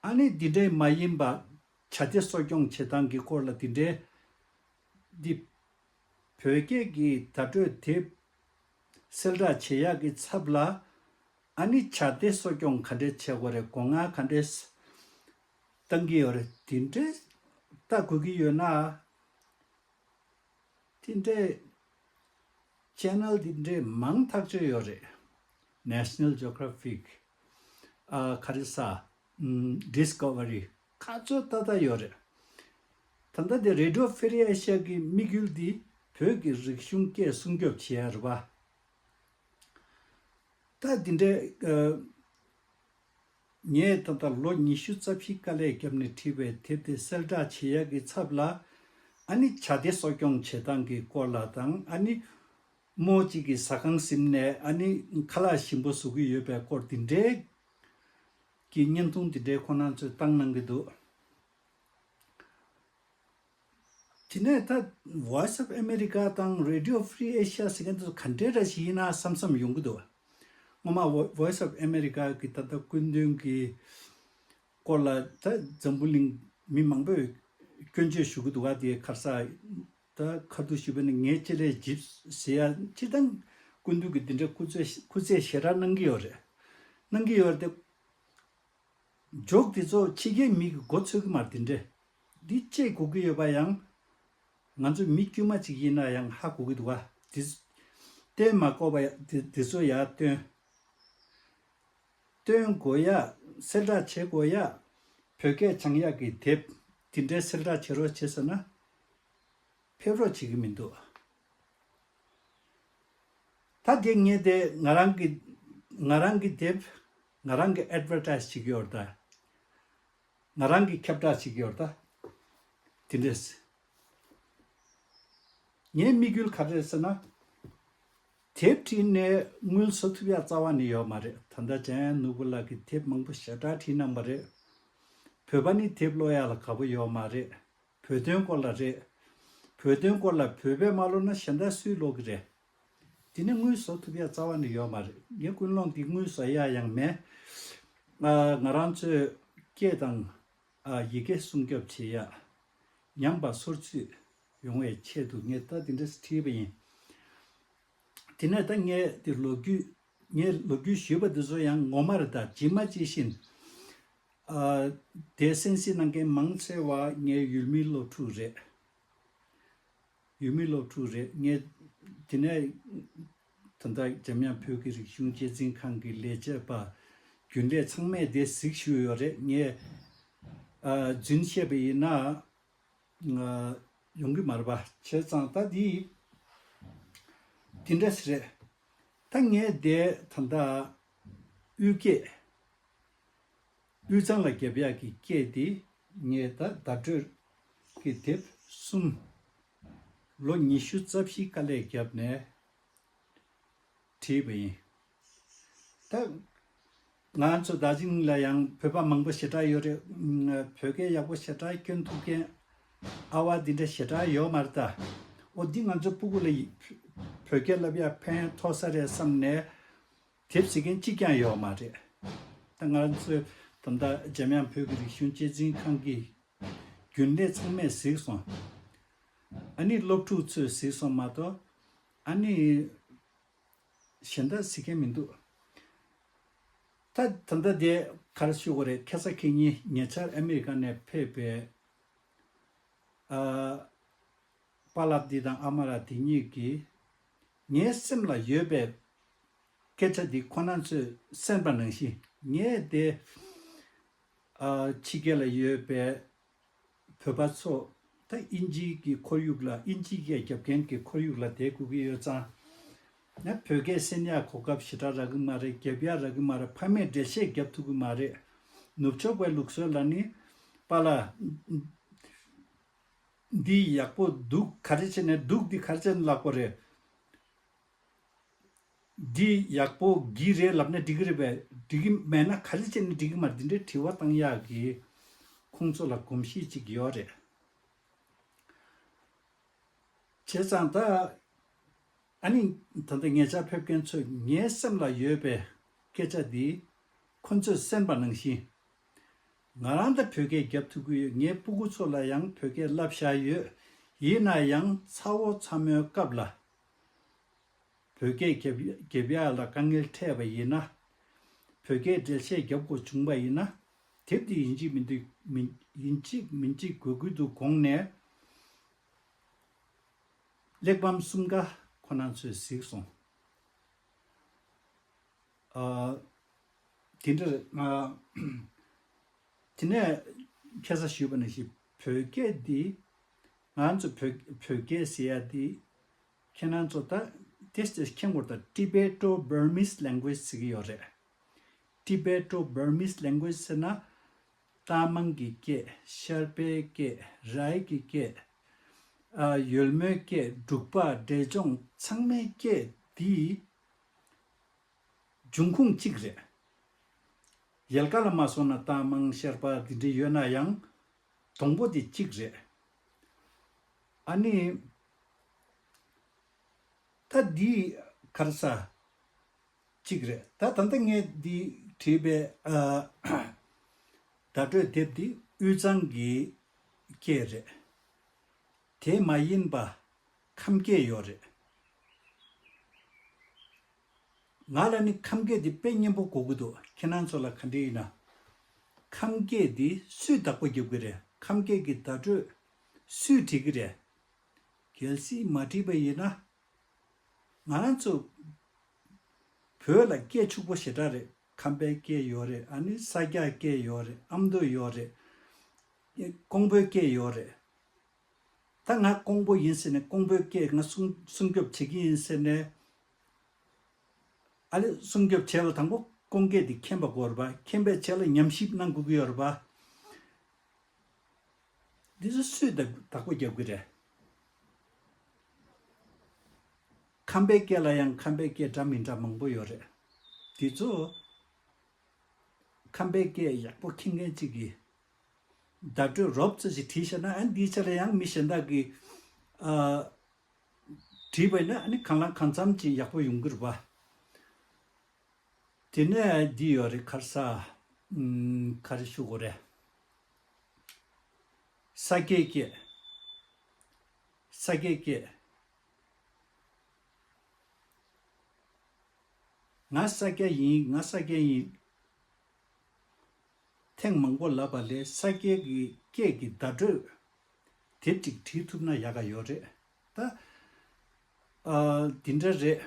ཨ་ནི་འདི་འདྲའི་མ་ཡིན་པ་བྱ་དེ་གསོ་སྐྱོང་བྱེད་སྟངས་ཀྱི་སྐོར་ལ་འདི་འདྲའི་འདི་བོད་སྐད་ཀྱི་བརྡ་སྤྲོད་དེབ་གསལ་བསྒྲགས་བྱེད་ཡག་གི་ཚབ་ལ། ཨ་ནི་བྱ་དེ་གསོ་སྐྱོང་ག་འདྲས་བྱེད་དགོས་རེད། སྒོ་ང་ག་འདྲས་བཏང་གི་ཡོད་རེད། དེ་འདྲས་ལྟ་དགོས་ཀྱི་ཡོད་ན། དེ་འདྲས་ཆེ་ནལ་དེ་འདྲས་མང་ཐག་ཆོད་ཡོད་རེད། National Geographic། ཨ། ག་རེ་ཟ། ཨམ། Discovery། ག་ཚོད་ལྟ་ལྟ་ཡོད་རེད། ད་ལྟ་དེ་Radio Free Asia གི་དམིགས་ཡུལ་འདི་བོད་ཀྱི་རིག་གཞུང་སྐད་སྲུང་སྐྱོབ་བྱེད་ཡ་རེད་པ། ད་འདི་འདྲའི། ཨ། ངས་ད་ལྟ་ལོ་ཉི་ཤུ་རྩ་བཞི་དཀའ་ལས་བརྒྱབ་ནས་བྲིས་པའི་དེབ་དེ་གསལ་བསྒྲགས་བྱེད་ཡག་གི་ཚབ་ལ། ཨ་ནི་བྱ་དེ་གསོ་སྐྱོང་བྱེད་སྟངས་ཀྱི་སྐོར་ལ་དང་། ཨ་ནི་རྨོ་གཅིག་གིས་ཟ་ཁང་ཟིན་ནས་ཨ་ནི་ཁ་ལག་ཞིམ་པོ་བཟོ་གི་ཡོད་པའི་སྐོར་འདི་འདྲའི་གི་བརྙན་ཐུང་འདི་འདྲའི་ཁོ་རང་ཚོས་བཏང་གནང་གི་འདུག་དེ་ནས་ད་Voice of America དང་Radio Free Asia ཟེར་མཁན་དེ་ཚོ་ག་འདྲའི་འདྲ་ཞིག་ཡིན་ན་བསམ་བསམ་ཡོང་གི་འདུག་སྔོན་མ་Vo- Voice of America གི་ད་ལྟ་སྐུ་མདུན་གྱི་སྐོར་ལ་ད་འཛམ་བུ་གླིང་མི་མང་པོས་སྐྱོན་བརྗོད་ཞུ་གི་འདུག་ག་དེ་ཁར་ས་ད་ཁ་ཐུག་ཞུས་པ་ནི་ངས་ཅི་ལས་ཇིབ་ཟེར་ཡ། སྤྱིར་བཏང་སྐུ་མདུན་གྱི་འདི་འདྲ་སྐུ་ཚེ་སྐུ་ཚེ་ཞེ་དྲག་གནང་གི་ཡོད་རེད། གནང་གི་ཡོད་རེད་དེ། ཇོག་དེ་ཚོ་ཕྱི་རྒྱལ་མི་གི་མགོ་ཚོས་གི་མ་རེད། དེ་འདྲས་འདི་བཅད་དགོས་ཀྱི་ཡོད་པ་ཡང་། ང་ཚོ་མི་དཀྱུས་མ་ཅིག་ཡིན་ན་ཡང་ཧ་གོ་གི་འདུག་ག་དེ་སྟོན་མ་དགོས་པ་ཡ་དེ་དེ་ཚོ་ཡར་སྟོན། སྟོན་དགོས་ཡ། གསལ་བསྒྲགས་བྱེད་དགོས་ཡ། བོད་སྐད་སྦྱང་ཡག་གི་དེབ་དེ་འདྲའི་གསལ་བསྒྲགས་བྱེད་རོགས་བྱེད་ཟེར་ན། ཕེབས་རོགས་བྱེད་ཀྱི་མི་འདུག་ད་དེ་ངས་དེ་ང་རང་གི་ང་རང་གི་དེབ་ང་རང་གི་ཨེཌ་ཝར་ཊའིཛ་བྱེད་ཀྱི་ཡོད་རེད་ད། ང་རང་གི་ཁྱབ་བསྒྲགས་བྱེད་ཀྱི་ཡོད་རེད་ད། དེ་འདྲས། ངའི་དམིགས་ཡུལ་ག་རེ་རེད་ཟེར་ན། དེབ་བྲིས་ནས་དངུལ་བཟོ་ཐུབ་ཡ་རྩ་བ་ནས་ཡོད་མ་རེད། ད་ལྟ་འཇམ་དབྱངས་ནོར་བུ་ལགས་ཀྱིས་དེབ་མང་པོ་ཞེ་དྲག་བྲིས་གནང་བ་རེད། བོད་པ་ནི་དེབ་ཀློག་ཡ་ལ་དགའ་པོ་ཡོད་མ་རེད། བོད་དོན་སྐོར་ལ་རེད། བོད་དོན་སྐོར་ལ་བོད་པས་མ་ཀློག་ན་གཞན་དག་སུས་ཀློག་གི་རེད། དེ་ནི་དངུལ་བཟོ་ཐུབ་ཡ་རྩ་བ་ནས་ཡོད་མ་རེད། ངས་ཀུན་སློང་འདི་དངུལ་བཟོ་ཡ་ཡང་མེད། ཨ། ང་རང་ཚོའི་སྐད་དང་། ཨ། ཡི་གེ་སྲུང་སྐྱོབ་བྱེད་ཡ། ཉམས་པ་སོར་ཆུད་ཡོང་བའི་ཆེད་དུ་ངས་ད་འདི་འདྲ་བྲིས་པ་ཡིན། དེ་ནས་ད་ངས་དེ་ལོ་རྒྱུས། ངས་ལོ་རྒྱུས་ཞུས་པ་འདི་ཚོ་ཡང་ངོ་མ་རེད། ད་ཇི་མ་ཇི་བཞིན། ཨ། དེ་གསན་གཟིགས་གནང་མཁན་མང་ཆེ་བ་ངའི་ཡུལ་མིའི་སློབ་ཕྲུག་རེད། ཡུལ་མིའི་སློབ་ཕྲུག་རེད། ངས་དེ་ནས་ད་ལྟ་འཇམ་དབྱངས་བོད་ཀྱི་རིག་གཞུང་གཅེས་འཛིན་ཁང་གི་ལས་བྱེད་པ་རྒྱུན་ལས་ཚང་མས་དེ་གཟིགས་བཞུགས་ཡོད་རེད། ངས། ཨ། རྫུན་བཤད་པ་ཡིན་ན། ཨ། ཡོང་གི་མ་རེད་པ། བྱས་ཙང་ད་འདི་འདི་འདྲ་ཞིག་རེད། ད་ངས་དེ་ད་ལྟ་དབུས་སྐད། དབུས་གཙང་ལ་རྒྱབ་ཡག་གི་སྐད་དེ་ངས་ད་བརྡ་སྤྲོད་ཀྱི་དེབ་གསུམ། ལོ་ཉི་ཤུ་རྩ་བཞི་དཀའ་ལས་བརྒྱབ་ནས་བྲིས་པ་ཡིན། ད་ ང་ཚོ་རྡོ་རྗེ་གླིང་ལ་ཡང་བོད་པ་མང་པོ་ཞེ་དྲག་ཡོད་རེད། ཨུམ། བོད་སྐད་ཡག་པོ་ཞེ་དྲག་སྐྱོན་ཐུབ་མཁན་ཨ་བ་འདི་འདྲ་ཞེ་དྲག་ཡོད་མ་རེད་ད། ཨོ་འདི་ང་ཚོ་སྤུ་གུ་ལ་ཡི་བོད་སྐད་བསླབ་ཡག་ཕན་ཐོགས་ས་རེད་བསམ་ནས་དེབ་གཟིགས་མཁན་གཅིག་ཀྱང་ཡོད་མ་རེད། ད་ང་ཚོའི་ད་ལྟ་འཇམ་དབྱངས་བོད་ཀྱི་རིག་གཞུང་གཅེས་འཛིན་ཁང་གི་རྒྱུན་ལས་ཚང་མས་གཟིགས་སོང་། ཨ་ནི་སློབ་ཕྲུག་ཚོས་གཟིགས་སོང་མ་གཏོགས། ཨ་ནི་གཞན་དག་གཟིགས་མཁན་མི་འདུག། ད་ད་ལྟ་དེ་ག་རེ་ཞུ་དགོས་རེད། ཁ་ས་ཁེ་ཉིན་ཉེ་ཆར་ཨ་མི་རི་ཀ་ནས་ཕེབས་པའི་ཨ་པཱ་ལགས་འདི་དང་ཨ་མ་ལགས་འདི་གཉིས་ཀྱིས་ངའི་སེམས་ལ་ཡོད་པའི་སྐད་ཆ་འདི་ཁོ་རང་ཚོས་གསན་པ་ནང་བཞིན། ངས་དེ་ཨ་ཕྱི་རྒྱལ་ལ་ཡོད་པའི་བོད་པ་ཚོ་ད་དབྱིན་ཇིའི་གི་ཁོར་ཡུག་ལ། དབྱིན་ཇིའི་སྐད་རྒྱབ་མཁན་གྱི་ཁོར་ཡུག་ལ་བསྡད་དགོས་ཀྱི་ཡོད་ཙང་། ཡང་བོད་སྐད་གསན་ཡག་གོ་སྐབས་ཞེ་དྲག་རག་གི་མ་རེད། རྒྱབ་ཡག་རག་གི་མ་རེད། ཕ་མས་འགྲེལ་བཤད་རྒྱབ་ཐུབ་ཀྱི་མ་རེད། ནུབ་ཕྱོགས་པའི་ལུགས་སྲོལ་ལ་ནི་པཱ་ལགས་འདི་ཡག་པོ་འདུག། ག་རེ་བྱས་ནས་འདུག། འདི་ག་རེ་བྱས་ནས་ལབ་དགོས་རེད། འདི་ཡག་པོ་གི་རེད་ལབ་ན་འགྲིག་གི་རེད་པས། འགྲིག་གི་མེད་ན་ག་རེ་བྱས་ནས་འགྲིག་གི་མ་རེད། འདི་འདྲའི་དྲི་བ་བཏང་ཡག་གི་ཁོང་ཚོ་ལ་གོམས་གཤིས་ཅིག་ཡོད་རེད། བྱས་ཙང་ད་ཨ་ནི་ད་ལྟ་ཉེ་ཆར་ཕེབས་མཁན་ཚོས་ངའི་སེམས་ལ་ཡོད་པའི་སྐད་ཆ་འདི་ཁོང་ཚོས་གསན་པ་ནང་བཞིན། ང་རང་ད་བོད་སྐད་རྒྱབ་ཐུབ་ཀྱི་ཡོད། ངའི་སྤུ་གུ་ཚོ་ལ་ཡང་བོད་སྐད་བསླབ་བཞག་ཡོད། ཡིན་ན་ཡང་ཚ་བོ་ཚ་མོའི་སྐབས་ལ་བོད་སྐད་རྒྱབ་རྒྱབ་ཡག་ལ་དཀའ་ངལ་འཕྲད་པ་ཡིན་ན། བོད་སྐད་འགྲེལ་བཤད་རྒྱབ་དགོས་བྱུང་པ་ཡིན་ན། དེབ་འདི་ཡིན་གཅིག་མིན་འདུག་མིན་ཡིན་གཅིག་མིན་གཅིག་དགོས་ཀྱི་འདུག་དགོངས་ནས། གླེགས་བམ་གསུམ་ཀ་ཁོ་རང་ཚོས་གཟིགས་སོང་། ཨ། དེ་འདྲ་རེད། ཨ། དེ་ནས་ཁ་སང་ཞུས་པ་ནང་བཞིན་བོད་སྐད་འདི། ང་ཚོ་བོད་བོད་སྐད་ཟེར་ཡ་འདི་ཁྱེད་རང་ཚོ་ད་ཏེས་ཏེས་མཁྱེན་དགོས་རེད། ད་Tibeto-Burmese language ཟེར་གྱི་ཡོད་རེད། Tibeto-Burmese language ཟེར་ན་རྟ་མང་གི་སྐད། ཤར་པའི་སྐད། རའི་གི་སྐད། ཨ། ཡོལ་མོའི་སྐད། འབྲུག་པ། འབྲས་ལྗོངས་ཚང་མའི་སྐད་འདི་འབྱུང་ཁུངས་གཅིག་རེད། ཡལ་ག་ལ་མ་སོང་ན་རྟ་མང་ཤར་པ་འདི་འདྲ་ཡོད་ན་ཡང་སྡོང་པོ་འདི་གཅིག་རེད། ཨ་ནི་ད་འདི་ག་རེ་ཟ། གཅིག་རེད། ད་ད་ལྟ་ངས་འདི་བྲིས་པའི་ཨ་བརྡ་སྤྲོད་དེབ་འདི་དབུས་གཙང་གི་སྐད་རེད། དེ་མ་ཡིན་པ་ཁམས་སྐད་ཡོད་རེད། ང་ལ་ནི་ཁམས་སྐད་འདི་དཔེ་སྙན་པོ་གོ་གི་འདུག། ཁྱེད་རང་ཚོ་ལ་ག་འདྲ་ཡིན་ན། ཁམས་སྐད་འདི་སུས་བདག་པོ་རྒྱབ་ཀྱི་རེད། ཁམས་སྐད་ཀྱི་བརྡ་སྤྲོད་སུས་བྲིས་ཀྱི་རེད། གལ་སྲིད་མ་བྲིས་པ་ཡིན་ན། ང་རང་ཚོ་བོད་ལ་སྐད་ཕྱུག་པོ་ཞེ་དྲག་རེད། ཁམས་པའི་སྐད་ཡོད་རེད། ཨ་ནི་ས་སྐྱ་སྐད་ཡོད་རེད། ཨ་མདོ་ཡོད་རེད། ཀོང་པོའི་སྐད་ཡོད་རེད། ད་ང་ཀོང་པོ་ཡིན་ཟེར་ནས་ཀོང་པོའི་སྐད་ང་སྲུང་སྲུང་སྐྱོབ་བྱེད་ཀྱི་ཡིན་ཟེར་ནས། ཨ་ལེ་སྲུང་སྐྱོབ་བྱས་པ་དང་པོ་ཀོང་སྐད་འདི་མཁྱེན་པ་དགོས་རེད་པ། མཁྱེན་པའི་ཆེད་ལ་ཉམས་ཞིབ་གནང་དགོས་ཀྱི་ཡོད་རེད་པ། འདི་ཚོ་སུས་བདག་བདག་པོ་རྒྱབ་ཀྱི་རེད། ཁམས་པའི་སྐད་ལ་ཡང་ཁམས་པའི་སྐད་འདྲ་མི་འདྲ་མང་པོ་ཡོད་རེད། འདི་ཚོ་ཁམས་པའི་སྐད་ཡག་པོ་མཁྱེན་མཁན་གཅིག་གིས་བརྡ་སྤྲོད་རོབ་ཙམ་ཞིག་བྲིས་བཞག་ན། ཨ་ནི་འདིའི་ཆ་ལ་ཡང་མི་གཞན་དག་གིས་ཨ་བྲིས་པ་ཡིན་ན། ཨ་ནི་གང་ལ་གང་འཚམ་ཅིག་ཡག་པོ་ཡོང་གི་རེད་པ། དེ་ནས་འདི་ཡོད་རེད། ག་རེ་ཟ། ཨུམ། ག་རེ་ཞུ་དགོས་རེད། ས་སྐྱའི་སྐད། ས་སྐྱའི་སྐད། ང་ས་སྐྱ་ཡིན། ང་ས་སྐྱ་ཡིན། ཐེངས་མང་པོ་ལབ་པ་ལས་ས་སྐྱའི་གི་སྐད་ཀྱི་བརྡ་སྤྲོད་དེབ་ཅིག་བྲིས་ཐུབ་ན་ཡག་ག་ཡོད་རེད་ད། ཨ། འདི་འདྲ་རེད།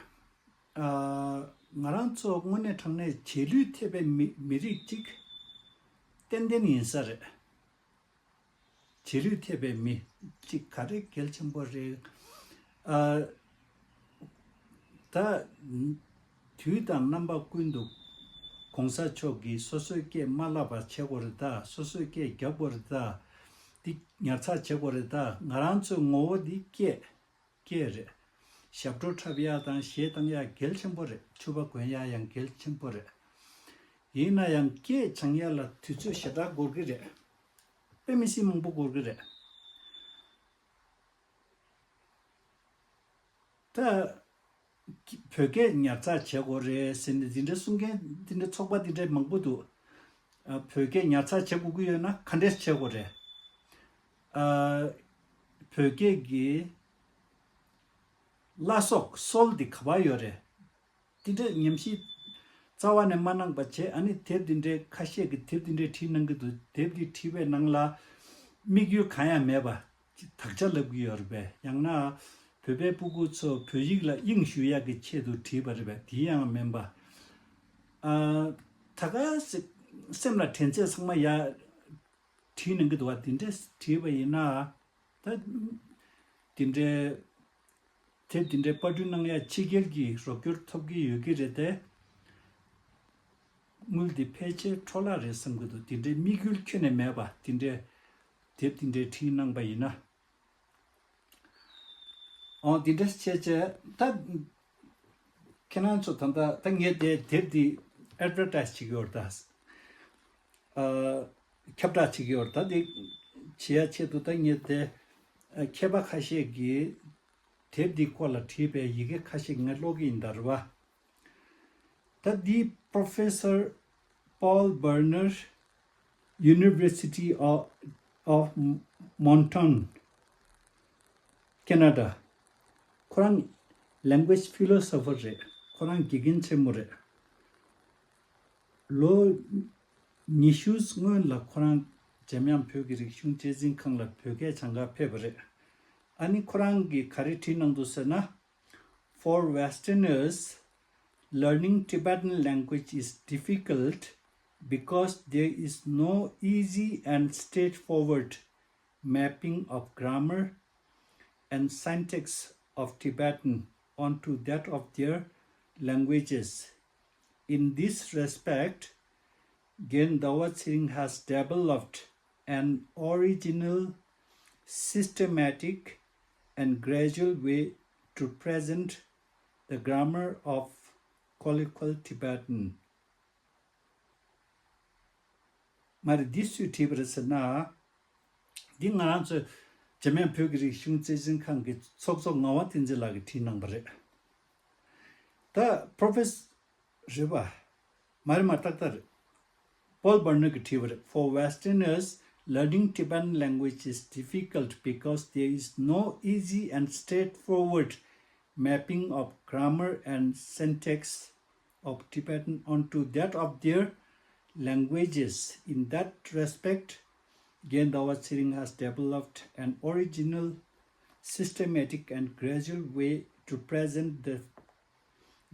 ཨ། ང་རང་ཚོ་དངོས་གནས་དྲང་གནས་རྗེས་ལུས་ཐེབས་པའི་མི་མི་རིགས་ཅིག་ཏན་ཏན་ཡིན་ས་རེད། རྗེས་ལུས་ཐེབས་པའི་མི་གཅིག་ག་རེ་གལ་ཆེན་པོ་རེད། ཨ། ད་དུས་དང་རྣམ་པ་ཀུན་ཏུ་གོང་ས་མཆོག་གིས་སོ་སོའི་སྐད་མ་བརླག་པ་བྱེད་དགོས་རེད་ད། སོ་སོའི་སྐད་རྒྱབ་དགོས་རེད་ད། འདི་ཉར་ཚགས་བྱེད་དགོས་རེད་ད། ང་རང་ཚོའི་ངོ་བོ་འདི་སྐད། སྐད་རེད། ཞབས་བྲོ་འཁྲབ་ཡག་དང་གཞས་བཏང་ཡག་གལ་ཆེན་པོ་རེད། ཕྱུ་པ་གོན་ཡག་ཡང་གལ་ཆེན་པོ་རེད། ཡིན་ན་ཡང་སྐད་སྦྱང་ཡ་ལ་དུས་ཚོད་ཞེ་དྲག་འགོར་གི་རེད། དཔེ་མི་སྲིད་མང་པོ་འགོར་གི་རེད། ད་བོད་སྐད་ཉར་ཚགས་བྱེད་དགོས་རེད་ཟེར་ནས་འདི་འདྲའི་གསུང་མཁན་འདི་འདྲའི་ཚོགས་པ་འདི་འདྲའི་མང་པོ་འདུག་ཨ། བོད་སྐད་ཉར་ཚགས་བྱེད་དགོས་ཀྱི་ཡོད་ན་ག་འདྲས་བྱེད་དགོས་རེད། ཨ། བོད་སྐད་ཀྱི་བླ་སྲོག་སྲོལ་འདི་ག་པར་ཡོད་རེད། འདི་འདྲའི་ཉམས་ཞིབ་རྩ་བ་ནས་མ་གནང་པ་བྱས། ཨ་ནི་དེབ་འདི་འདྲའི་ཁ་ཤས་ཀྱིས་དེབ་འདི་འདྲའི་བྲིས་གནང་གི་འདུག་དེབ་འདི་བྲིས་པའི་ནང་ལ་དམིགས་ཡུལ་གང་ཡང་མེད་པ་དག་ཆ་ལབ་ཀྱི་ཡོད་རེད་པས། ཡང་ན་བོད་པའི་སྤུ་གུ་ཚོ་བོད་ཡིག་ལ་དབྱིངས་ཞུགས་ཡག་གི་ཆེད་དུ་བྲིས་པ་རེད་པས། དེ་ཡང་མིན་པ། ཨ། ད་ག་སེ་སེམས་ལ་དྲན་ཚད་ཚང་མ་ཡར་བྲིས་གནང་གི་འདུག་བ། དེ་འདྲས་བྲིས་པ་ཡིན་ན། ད་དེ་འདྲའི་དེབ་དེ་འདྲའི་པར་སྐྲུན་གནང་ཡ་ཕྱི་རྒྱལ་གྱི་རོགས་སྐྱོར་ཐོབ་ཀྱི་ཡོད་ཀྱི་རེད་དེ། དངུལ་འདི་ཕལ་ཆེར་འཕྲོ་བརླག་རེད་བསམ་གྱི་འདུག་དེ་འདྲའི་དམིགས་ཡུལ་ཁྱོན་ནས་མེད་པ་དེ་འདྲའི་དེབ་དེ་འདྲའི་བྲིས་གནང་པ་ཡིན་ན། འོ། དེ་འདྲ་བྱས་བྱས་ད། ཁྱེད་རང་ཚོ་ད་ལྟ་ད་ངས་དེ་དེབ་འདི་ཨེཌ་ཝར་ཊའིཛ་བྱེད་ཀྱི་ཡོད་རེད་ད། ཨ། ཁྱབ་བསྒྲགས་བྱེད་ཀྱི་ཡོད་རེད་ད། དེ་བྱེད་ཡ་ཆེད་དུ་ད་ངས་དེ། ཨ། མཁས་པ་ཁ་ཤས་ཀྱིས་དེབ་འདིའི་སྐོར་ལ་བྲིས་པའི་ཡི་གེ་ཁ་ཤས་ངས་ཀློག་གི་ཡིན་ད་རེད་བ། ད་འདི་Professor Paul Berner, University of, of Moncton, Canada. ཁོ་རང་language philosopher རེད། ཁོ་རང་དགེ་རྒན་ཆེན་མོ་རེད། ལོ་ཉི་ཤུ་སྔོན་ལ་ཁོ་རང་འཇམ་དབྱངས་བོད་ཀྱི་རིག་གཞུང་གཅེས་འཛིན་ཁང་ལ་བོད་སྐད་སྦྱང་གར་ཕེབས་པ་རེད། ཨ་ནི་ཁོ་རང་གིས་ག་རེ་བྲིས་གནང་འདུག་ཟེར་ན། For Westerners, learning Tibetan language is difficult because there is no easy and straightforward mapping of grammar and syntax of Tibetan onto that of their languages. In this respect, Gen Dawa Tshering has developed an original, systematic, and gradual way to present the grammar of colloquial Tibetan. མ་རེད། འདི་སུས་བྲིས་པ་རེད་ཟེར་ན། འདི་ང་རང་ཚོའི་འཇམ་དབྱངས་བོད་ཀྱི་རིག་གཞུང་གཅེས་འཛིན་ཁང་གི་ཚོགས་གཙོ་ངག་དབང་བསྟན་འཛིན་ལགས་ཀྱིས་བྲིས་གནང་པ་རེད། ད་Professor རེད་བ། མ་རེད་མ་རེད། ཏག་ཏག་རེད། Paul Berner གིས་བྲིས་པ་རེད། For Westerners, learning Tibetan language is difficult because there is no easy and straightforward mapping of grammar and syntax of Tibetan onto that of their languages. In that respect, Gen Dawa Tshering has developed an original, systematic, and gradual way to present the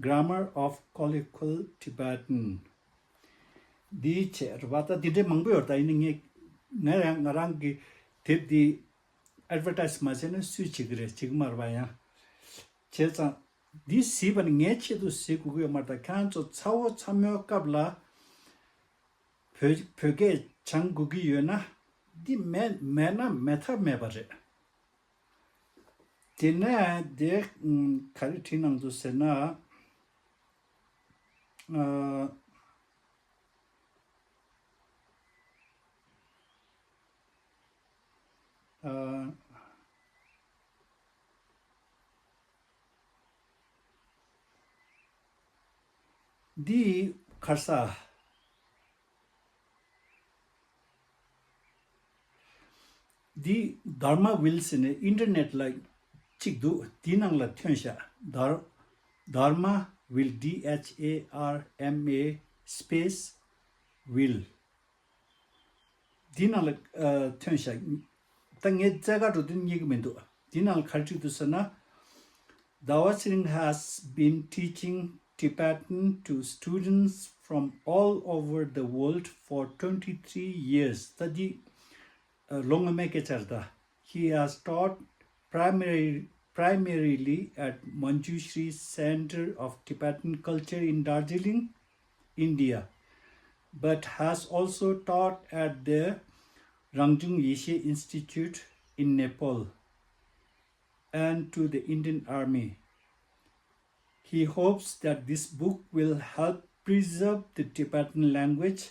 grammar of colloquial Tibetan. འདིའི་ཆེད་རེད་བ། ད་འདི་འདྲའི་མང་པོ་ཡོད་རེད། ད་ཡིན་ན་ངས་ང་རང་ང་རང་གི་དེབ་འདི་ཨེཌ་ཝར་ཊའིཛ་མ་བྱས་ན་སུས་བྱེད་ཀྱི་རེད། བྱེད་ཀྱི་མ་རེད་བ། ཡང་བྱས་ཙང་འདི་གཟིགས་པ་ནི་ངའི་ཆེད་དུ་གཟིགས་དགོས་ཀྱི་ཡོད་མ་རེད། ད་ཁྱེད་རང་ཚོ་ཚ་བོ་ཚ་མོའི་སྐབས་ལ་བོད་བོད་སྐད་སྦྱང་དགོས་ཀྱི་ཡོད་ན་འདི་མེད་མེད་ན་མེད་ཐབས་མེད་པ་རེད། དེ་ནས་དེ་ག་རེ་བྲིས་གནང་འདུག་ཟེར་ན། ཨ། ཨ། འདི་ག་རེ་ཟ། འདི་Dharma Wheel ཟེར་ནས་ཨིན་ཊར་ནེཊ་ལ་གཅིག་འདུག་དེའི་ནང་ལ་ཐོན་ཤག Dhar- Dharma Wheel, D H A R M A space wheel. འདི་ནང་ལ་ཨ་ཐོན་ཤག་ད་ངས་རྩེ་ག་འགྲོ་དུས་རྙེད་ཀྱི་མི་འདུག་དེ་ནང་ལ་ག་རེ་བྲིས་འདུག་ཟེར་ན། Dawa Tshering has been teaching Tibetan to students from all over the world for twenty-three years. ད་འདི་ཨ་ལོ་སྔོན་མའི་སྐད་ཆ་རེད་ད། He has taught primary- primarily at Manjushri Center of Tibetan Culture in Darjeeling, India, but has also taught at the Rangjung Yeshe Institute in Nepal and to the Indian Army. He hopes that this book will help preserve the Tibetan language,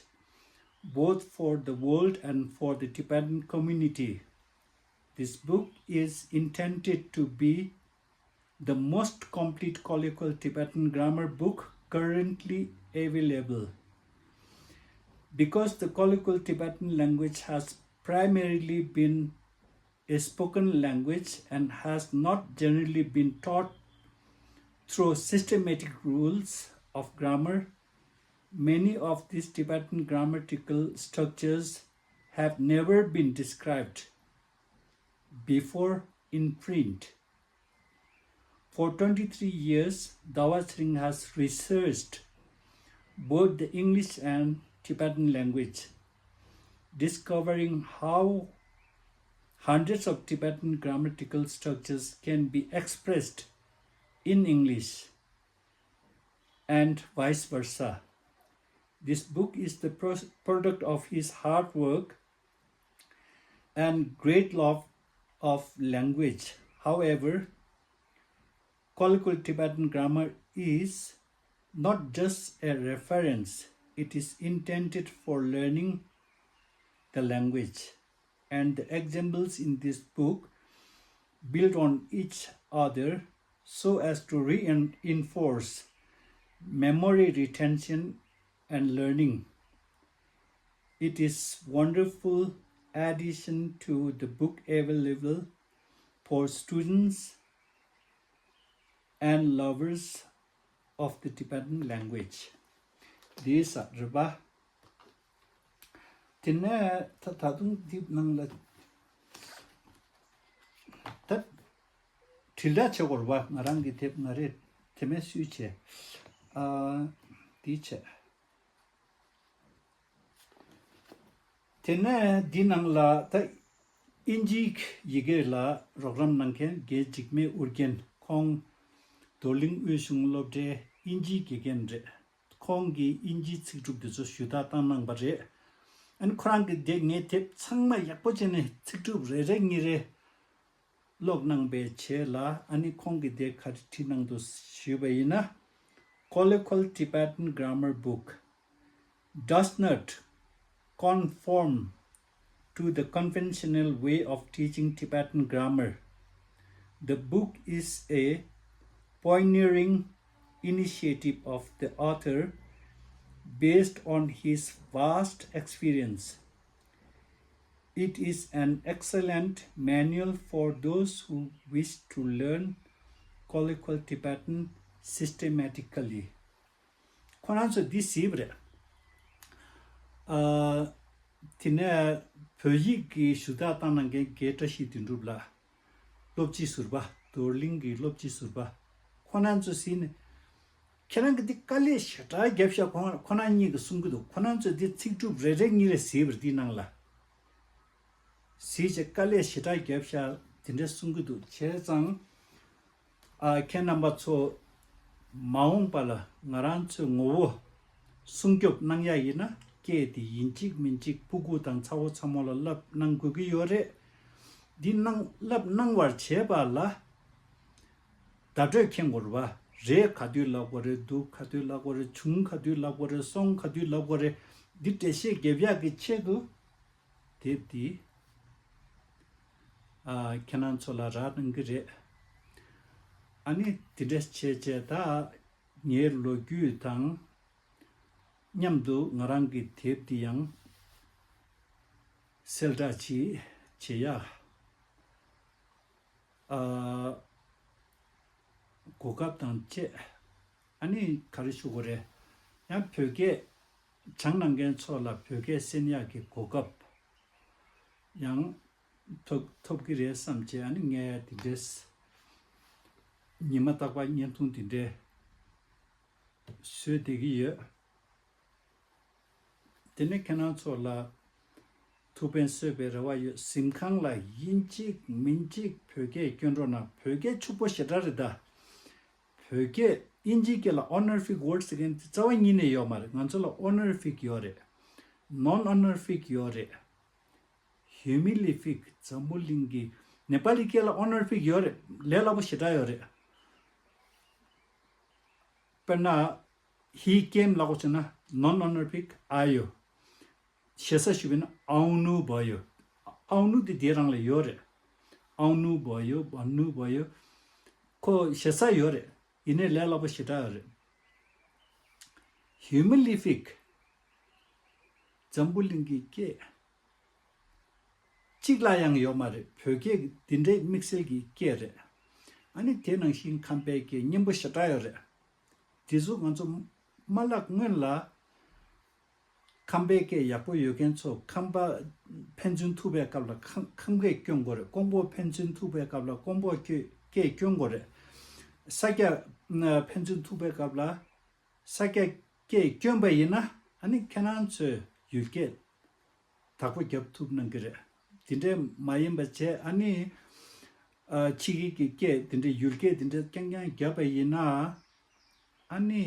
both for the world and for the Tibetan community. This book is intended to be the most complete colloquial Tibetan grammar book currently available. Because the colloquial Tibetan language has primarily been a spoken language and has not generally been taught through systematic rules of grammar, many of these Tibetan grammatical structures have never been described before in print. For twenty-three years, Dawa Tsering has researched both the English and Tibetan language, discovering how hundreds of Tibetan grammatical structures can be expressed in English and vice versa. This book is the pro- product of his hard work and great love of language. However, colloquial Tibetan grammar is not just a reference, it is intended for learning the language, and the examples in this book build on each other so as to reinforce memory retention and learning. It is wonderful addition to the book available for students and lovers of the Tibetan language. འདི་ས་རེད་པ། དེ་ནས་ད་ད་དུང་འདི་ནང་ལ་ད་དྲིལ་བསྒྲགས་བྱེད་དགོས་རེད་པ། ང་རང་གི་དེབ་ང་རེ་དེ་མེད་སུས་བྱས། ཨ། འདི་བྱས། དེ་ནས་འདི་ནང་ལ་ད་དབྱིན་ཇིའི་ཡི་གེ་ལ་རོགས་རམ་གནང་མཁན་རྒན་འཇིགས་མེད་ཨོ་རྒྱན། ཁོང་རྡོར་གླིང་དབུས་གཞུང་སློབ་གྲྭའི་དབྱིན་ཇིའི་དགེ་རྒན་རེད། ཁོང་གིས་དབྱིན་ཇིའི་ཚིག་གྲུབ་འདི་ཚོ་ཞུ་དག་བཏང་གནང་པ་རེད། ཨ་ནི་ཁོ་རང་གིས་དེ་ངའི་དེབ་ཚང་མ་ཡག་པོ་བྱས་ནས་ཚིག་གྲུབ་རེ་རེ་གཉིས་རེ་ཀློག་གནང་པའི་རྗེས་ལ། ཨ་ནི་ཁོང་གིས་དེ་ག་རེ་བྲིས་གནང་འདུག་ཞུས་པ་ཡིན་ན། Colloquial Tibetan Grammar Book does not conform to the conventional way of teaching Tibetan grammar. The book is a pioneering initiative of the author based on his vast experience. It is an excellent manual for those who wish to learn colloquial Tibetan systematically. ཁོ་རང་ཚོས་འདི་གཟིགས་པ་རེད། ཨ། དེ་ནས་བོད་ཡིག་གི་ཞུ་དག་བཏང་གནང་མཁན་རྒན་བཀྲ་ཤིས་དོན་གྲུབ་ལགས། སློབ་སྤྱི་ཟུར་པ། རྡོར་གླིང་གི་སློབ་སྤྱི་ཟུར་པ། ཁོ་རང་ཚོས་གཟིགས་ནས། ཁྱེད་རང་གིས་འདི་དཀའ་ལས་ཞེ་དྲག་བརྒྱབ་ཤག་ཁོ་ཁོ་རང་གཉིས་ཀྱིས་གསུང་གི་འདུག་ཁོ་རང་ཚོས་འདི་ཚིག་གྲུབ་རེ་རེ་གཉིས་རེ་གཟིགས་པ་རེད། འདི་ནང་ལ་གཟིགས་བྱས་དཀའ་ལས་ཞེ་དྲག་བརྒྱབ་ཤག་དེ་འདྲ་གསུང་གི་འདུག་བྱས་ཙང་། ཨ། ཁྱེད་རྣམ་པ་ཚོ་མ་འོངས་པ་ལ་ང་རང་ཚོའི་ངོ་བོ་སྲུང་སྐྱོབ་གནང་ཡ་ཡིན་ན། སྐད་དེ་ཡིན་གཅིག་མིན་གཅིག་སྤུ་གུ་དང་ཚ་བོ་ཚ་མོ་ལ་བསླབ་གནང་དགོས་ཀྱི་ཡོད་རེད། འདི་གནང་བསླབ་གནང་བར་བྱེད་པ་ལ་བརྡ་སྤྲོད་མཁན་དགོས་རེད་པ། རེད་ག་དུས་ལབ་དགོས་རེད། འདུག་ག་དུས་ལབ་དགོས་རེད། བྱུང་ག་དུས་ལབ་དགོས་རེད། སོང་ག་དུས་ལབ་དགོས་རེད། འདི་འགྲེལ་བཤད་རྒྱབ་ཡག་གི་ཆེད་དུ། དེབ་འདི། ཨ། ཁྱེད་རང་ཚོ་ལ་རག་གནང་གི་རེད། ཨ་ནི་དེ་འདྲ་བྱས་བྱས་ད་ངའི་ལོ་རྒྱུས་དང་མཉམ་དུ་ང་རང་གི་དེབ་འདི་ཡང་གསལ་བསྒྲགས་ཅིག་བྱེད་ཡ། ཨ། གོ་སྐབས་དང་བཅས། ཨ་ནི་ག་རེ་ཞུ་དགོས་རེད། ཡང་བོད་སྐད་སྦྱང་གནང་མཁན་ཚོ་ལ་བོད་སྐད་གསན་ཡག་གི་གོ་སྐབས་ཡང་ཐོབ་ཐོབ་ཀྱི་རེད་བསམ་བྱས། ཨ་ནི་ངས་དེ་འདྲས་ཉི་མ་རྟག་པར་བརྙན་ཐུང་དེ་འདྲས་བཟོས་བསྡད་ཀྱི་ཡོད། དེ་ནས་ཁྱེད་རང་ཚོ་ལ་ཐུགས་ཕན་གསོས་པའི་རེ་བ་ཡོད། གཟིམ་ཁང་ལ་ཡིན་གཅིག་མིན་གཅིག་བོད་སྐད་སྐྱོན་འགྲོ་ན། བོད་སྐད་ཕྱུག་པོ་ཞེ་དྲག་རེད་ད། བོད་སྐད་དབྱིན་ཇིའི་སྐད་ལ་honorific word ཟེར་མཁན་དེ་རྩ་བ་ཉིད་ནས་ཡོད་མ་རེད། ང་ཚོ་ལ་honorific ཡོད་རེད། non honorific ཡོད་རེད། humilific འཛམ་བུ་གླིང་གི་ནེ་པ་ལི་སྐད་ལ་honorific ཡོད་རེད། ལས་སླ་པོ་ཞེ་དྲག་ཡོད་རེད། དཔེར་ན། ཧི་ཀེམ་ལ་གོ་ཆེ་ན་ནོན་ཨོ་ནར་ཕིག་ཨ་ཡོ། ཞེ་ས་ཞུ་བས་ན་ཨའུ་ནུ་བ་ཡོ། ཨའུ་ནུ་དེ་དེ་རང་ལ་ཡོད་རེད། ཨའུ་ནུ་བ་ཡོ་བ་ནུ་བ་ཡོ། ཁོ་ཞེ་ས་ཡོད་རེད། ཡིན་ནའི་ལས་སླ་པོ་ཞེ་དྲག་ཡོད་རེད། ཧིའུ་མི་ལི་ཕིག་འཛམ་བུ་གླིང་གི་སྐད་གཅིག་ལ་ཡང་ཡོད་མ་རེད། བོད་སྐད་འདི་འདྲའི་དམིགས་བསལ་གྱི་སྐད་རེད། ཨ་ནི་དེ་ནང་བཞིན་ཁམས་པའི་སྐད་སྙན་པོ་ཞེ་དྲག་ཡོད་རེད། དེ་ཚོ་ང་ཚོ་མ་བརླག་སྔོན་ལ་ཁམས་པའི་སྐད་ཡག་པོ་ཡོད་མཁན་ཚོ་ཁམས་པ་ཕན་ཚུན་ཐུག་པའི་སྐབས་ལ་ཁམས་ཁམས་སྐད་སྐྱོན་དགོས་རེད། ཀོང་པོ་ཕན་ཚུན་ཐུག་པའི་སྐབས་ལ་ཀོང་པོ་སྐད་སྐད་སྐྱོན་དགོས་རེད། ས་སྐྱ་ཕན་ཚུན་ཐུག་པའི་སྐབས་ལ་ས་སྐྱ་སྐད་སྐྱོན་པ་ཡིན་ན་ཨ་ནི་ཁྱེད་རང་ཚོས་ཡུལ་སྐད་དག་པོ་རྒྱབ་ཐུབ་གནང་གི་རེད། དེ་འདྲས་མ་ཡིན་པ་བྱས་ཨ་ནི་ཨ་ཕྱི་རྒྱལ་གྱི་སྐད་དེ་འདྲས་ཡུལ་སྐད་དེ་འདྲས་རྐྱང་རྐྱང་རྒྱབ་པ་ཡིན་ན་ཨ་ནི་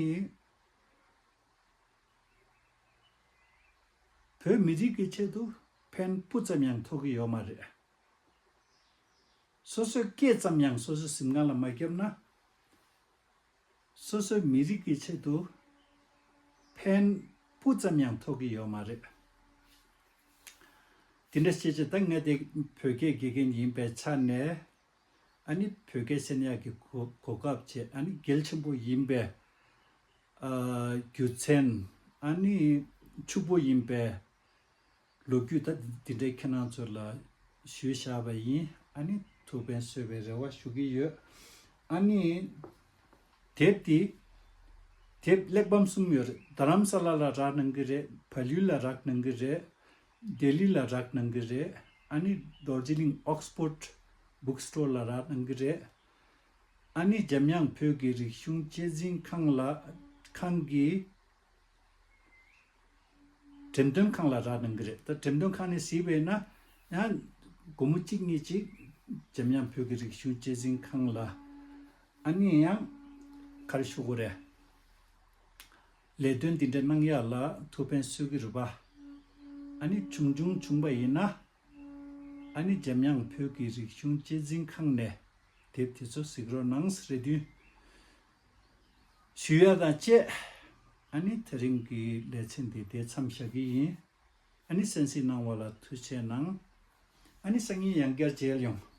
བོད་མི་རིགས་ཀྱི་ཆེད་དུ་ཕན་སྤུ་ཙམ་ཡང་ཐོགས་ཀྱི་ཡོད་མ་རེད། སོ་སོའི་སྐད་ཙམ་ཡང་སོ་སོའི་གཟིམ་ཁང་ལ་མ་བརྒྱབ་ན། སོ་སོའི་མི་རིགས་ཀྱི་ཆེད་དུ་ཕན་སྤུ་ཙམ་ཡང་ཐོགས་ཀྱི་ཡོད་མ་རེད། དེ་འདྲ་བྱས་བྱས་ད་ངས་དེ་བོད་སྐད་དགེ་རྒན་ཡིན་པའི་ཆ་ནས་ཨ་ནི་བོད་སྐད་ཤེས་ཡག་གི་གོ་གོ་སྐབས་བྱས་ཨ་ནི་གལ་ཆེན་པོ་ཡིན་པའི་ཨ་རྒྱུ་མཚན་ཨ་ནི་ཕྱུག་པོ་ཡིན་པའི་ལོ་རྒྱུས་ད་འདི་འདྲའི་ཁྱེད་རང་ཚོ་ལ་ཞུས་བཞག་པ་ཡིན། ཨ་ནི་ཐུགས་ཕན་གསོས་པའི་རེ་བ་ཞུ་གི་ཡོད། ཨ་ནི་དེབ་འདི་དེབ་གླེགས་བམ་གསུམ་ཡོད་རེད། རྡ་རམ་ས་ལ་ལ་རག་གནང་གི་རེད། བལ་ཡུལ་ལ་རག་གནང་གི་རེད། ལྡི་ལི་ལ་རག་གནང་གི་རེད། ཨ་ནི་རྡོ་རྗེ་གླིང་ཨོག་སི་ཕོར་ཌི་བུག་སི་ཊོར་ལ་རག་གནང་གི་རེད། ཨ་ནི་འཇམ་དབྱངས་བོད་ཀྱི་རིག་གཞུང་གཅེས་འཛིན་ཁང་ལ་ཁང་གི་འགྲེམས་སྟོན་ཁང་ལ་རག་གནང་གི་རེད། ད་འགྲེམས་སྟོན་ཁང་ནས་གཟིགས་པས་ན་ཡང་སྒོར་མོ་གཅིག་གཉིས་ཅིག་འཇམ་དབྱངས་བོད་ཀྱི་རིག་གཞུང་གཅེས་འཛིན་ཁང་ལ་ཨ་ནི་ཡང་ག་རེ་ཞུ་དགོས་རེད། ལས་དོན་འདི་འདྲ་གནང་ཡག་ལ་ཐུགས་ཕན་གསོས་ཀྱི་རེད་པ། ཨ་ནི་བྱུང་བྱུང་བྱུང་བ་ཡིན་ན་ཨ་ནི་འཇམ་དབྱངས་བོད་ཀྱི་རིག་གཞུང་གཅེས་འཛིན་ཁང་ནས་དེབ་དེ་ཚོ་གཟིགས་རོགས་གནང་ཟེར་རེ་འདུན་ཞུ་ཡ་དང་བཅས། ཨ་ནི་དེ་རིང་གི་ལེ་ཚན་འདི་དེ་མཚམས་བཞག་གི་ཡིན། ཨ་ནི་གསན་གཟིགས་གནང་བ་ལ་ཐུགས་རྗེ་གནང་། ཨ་ནི་སང་ཉིན་ཡང་བསྐྱར་མཇལ་ཡོང་།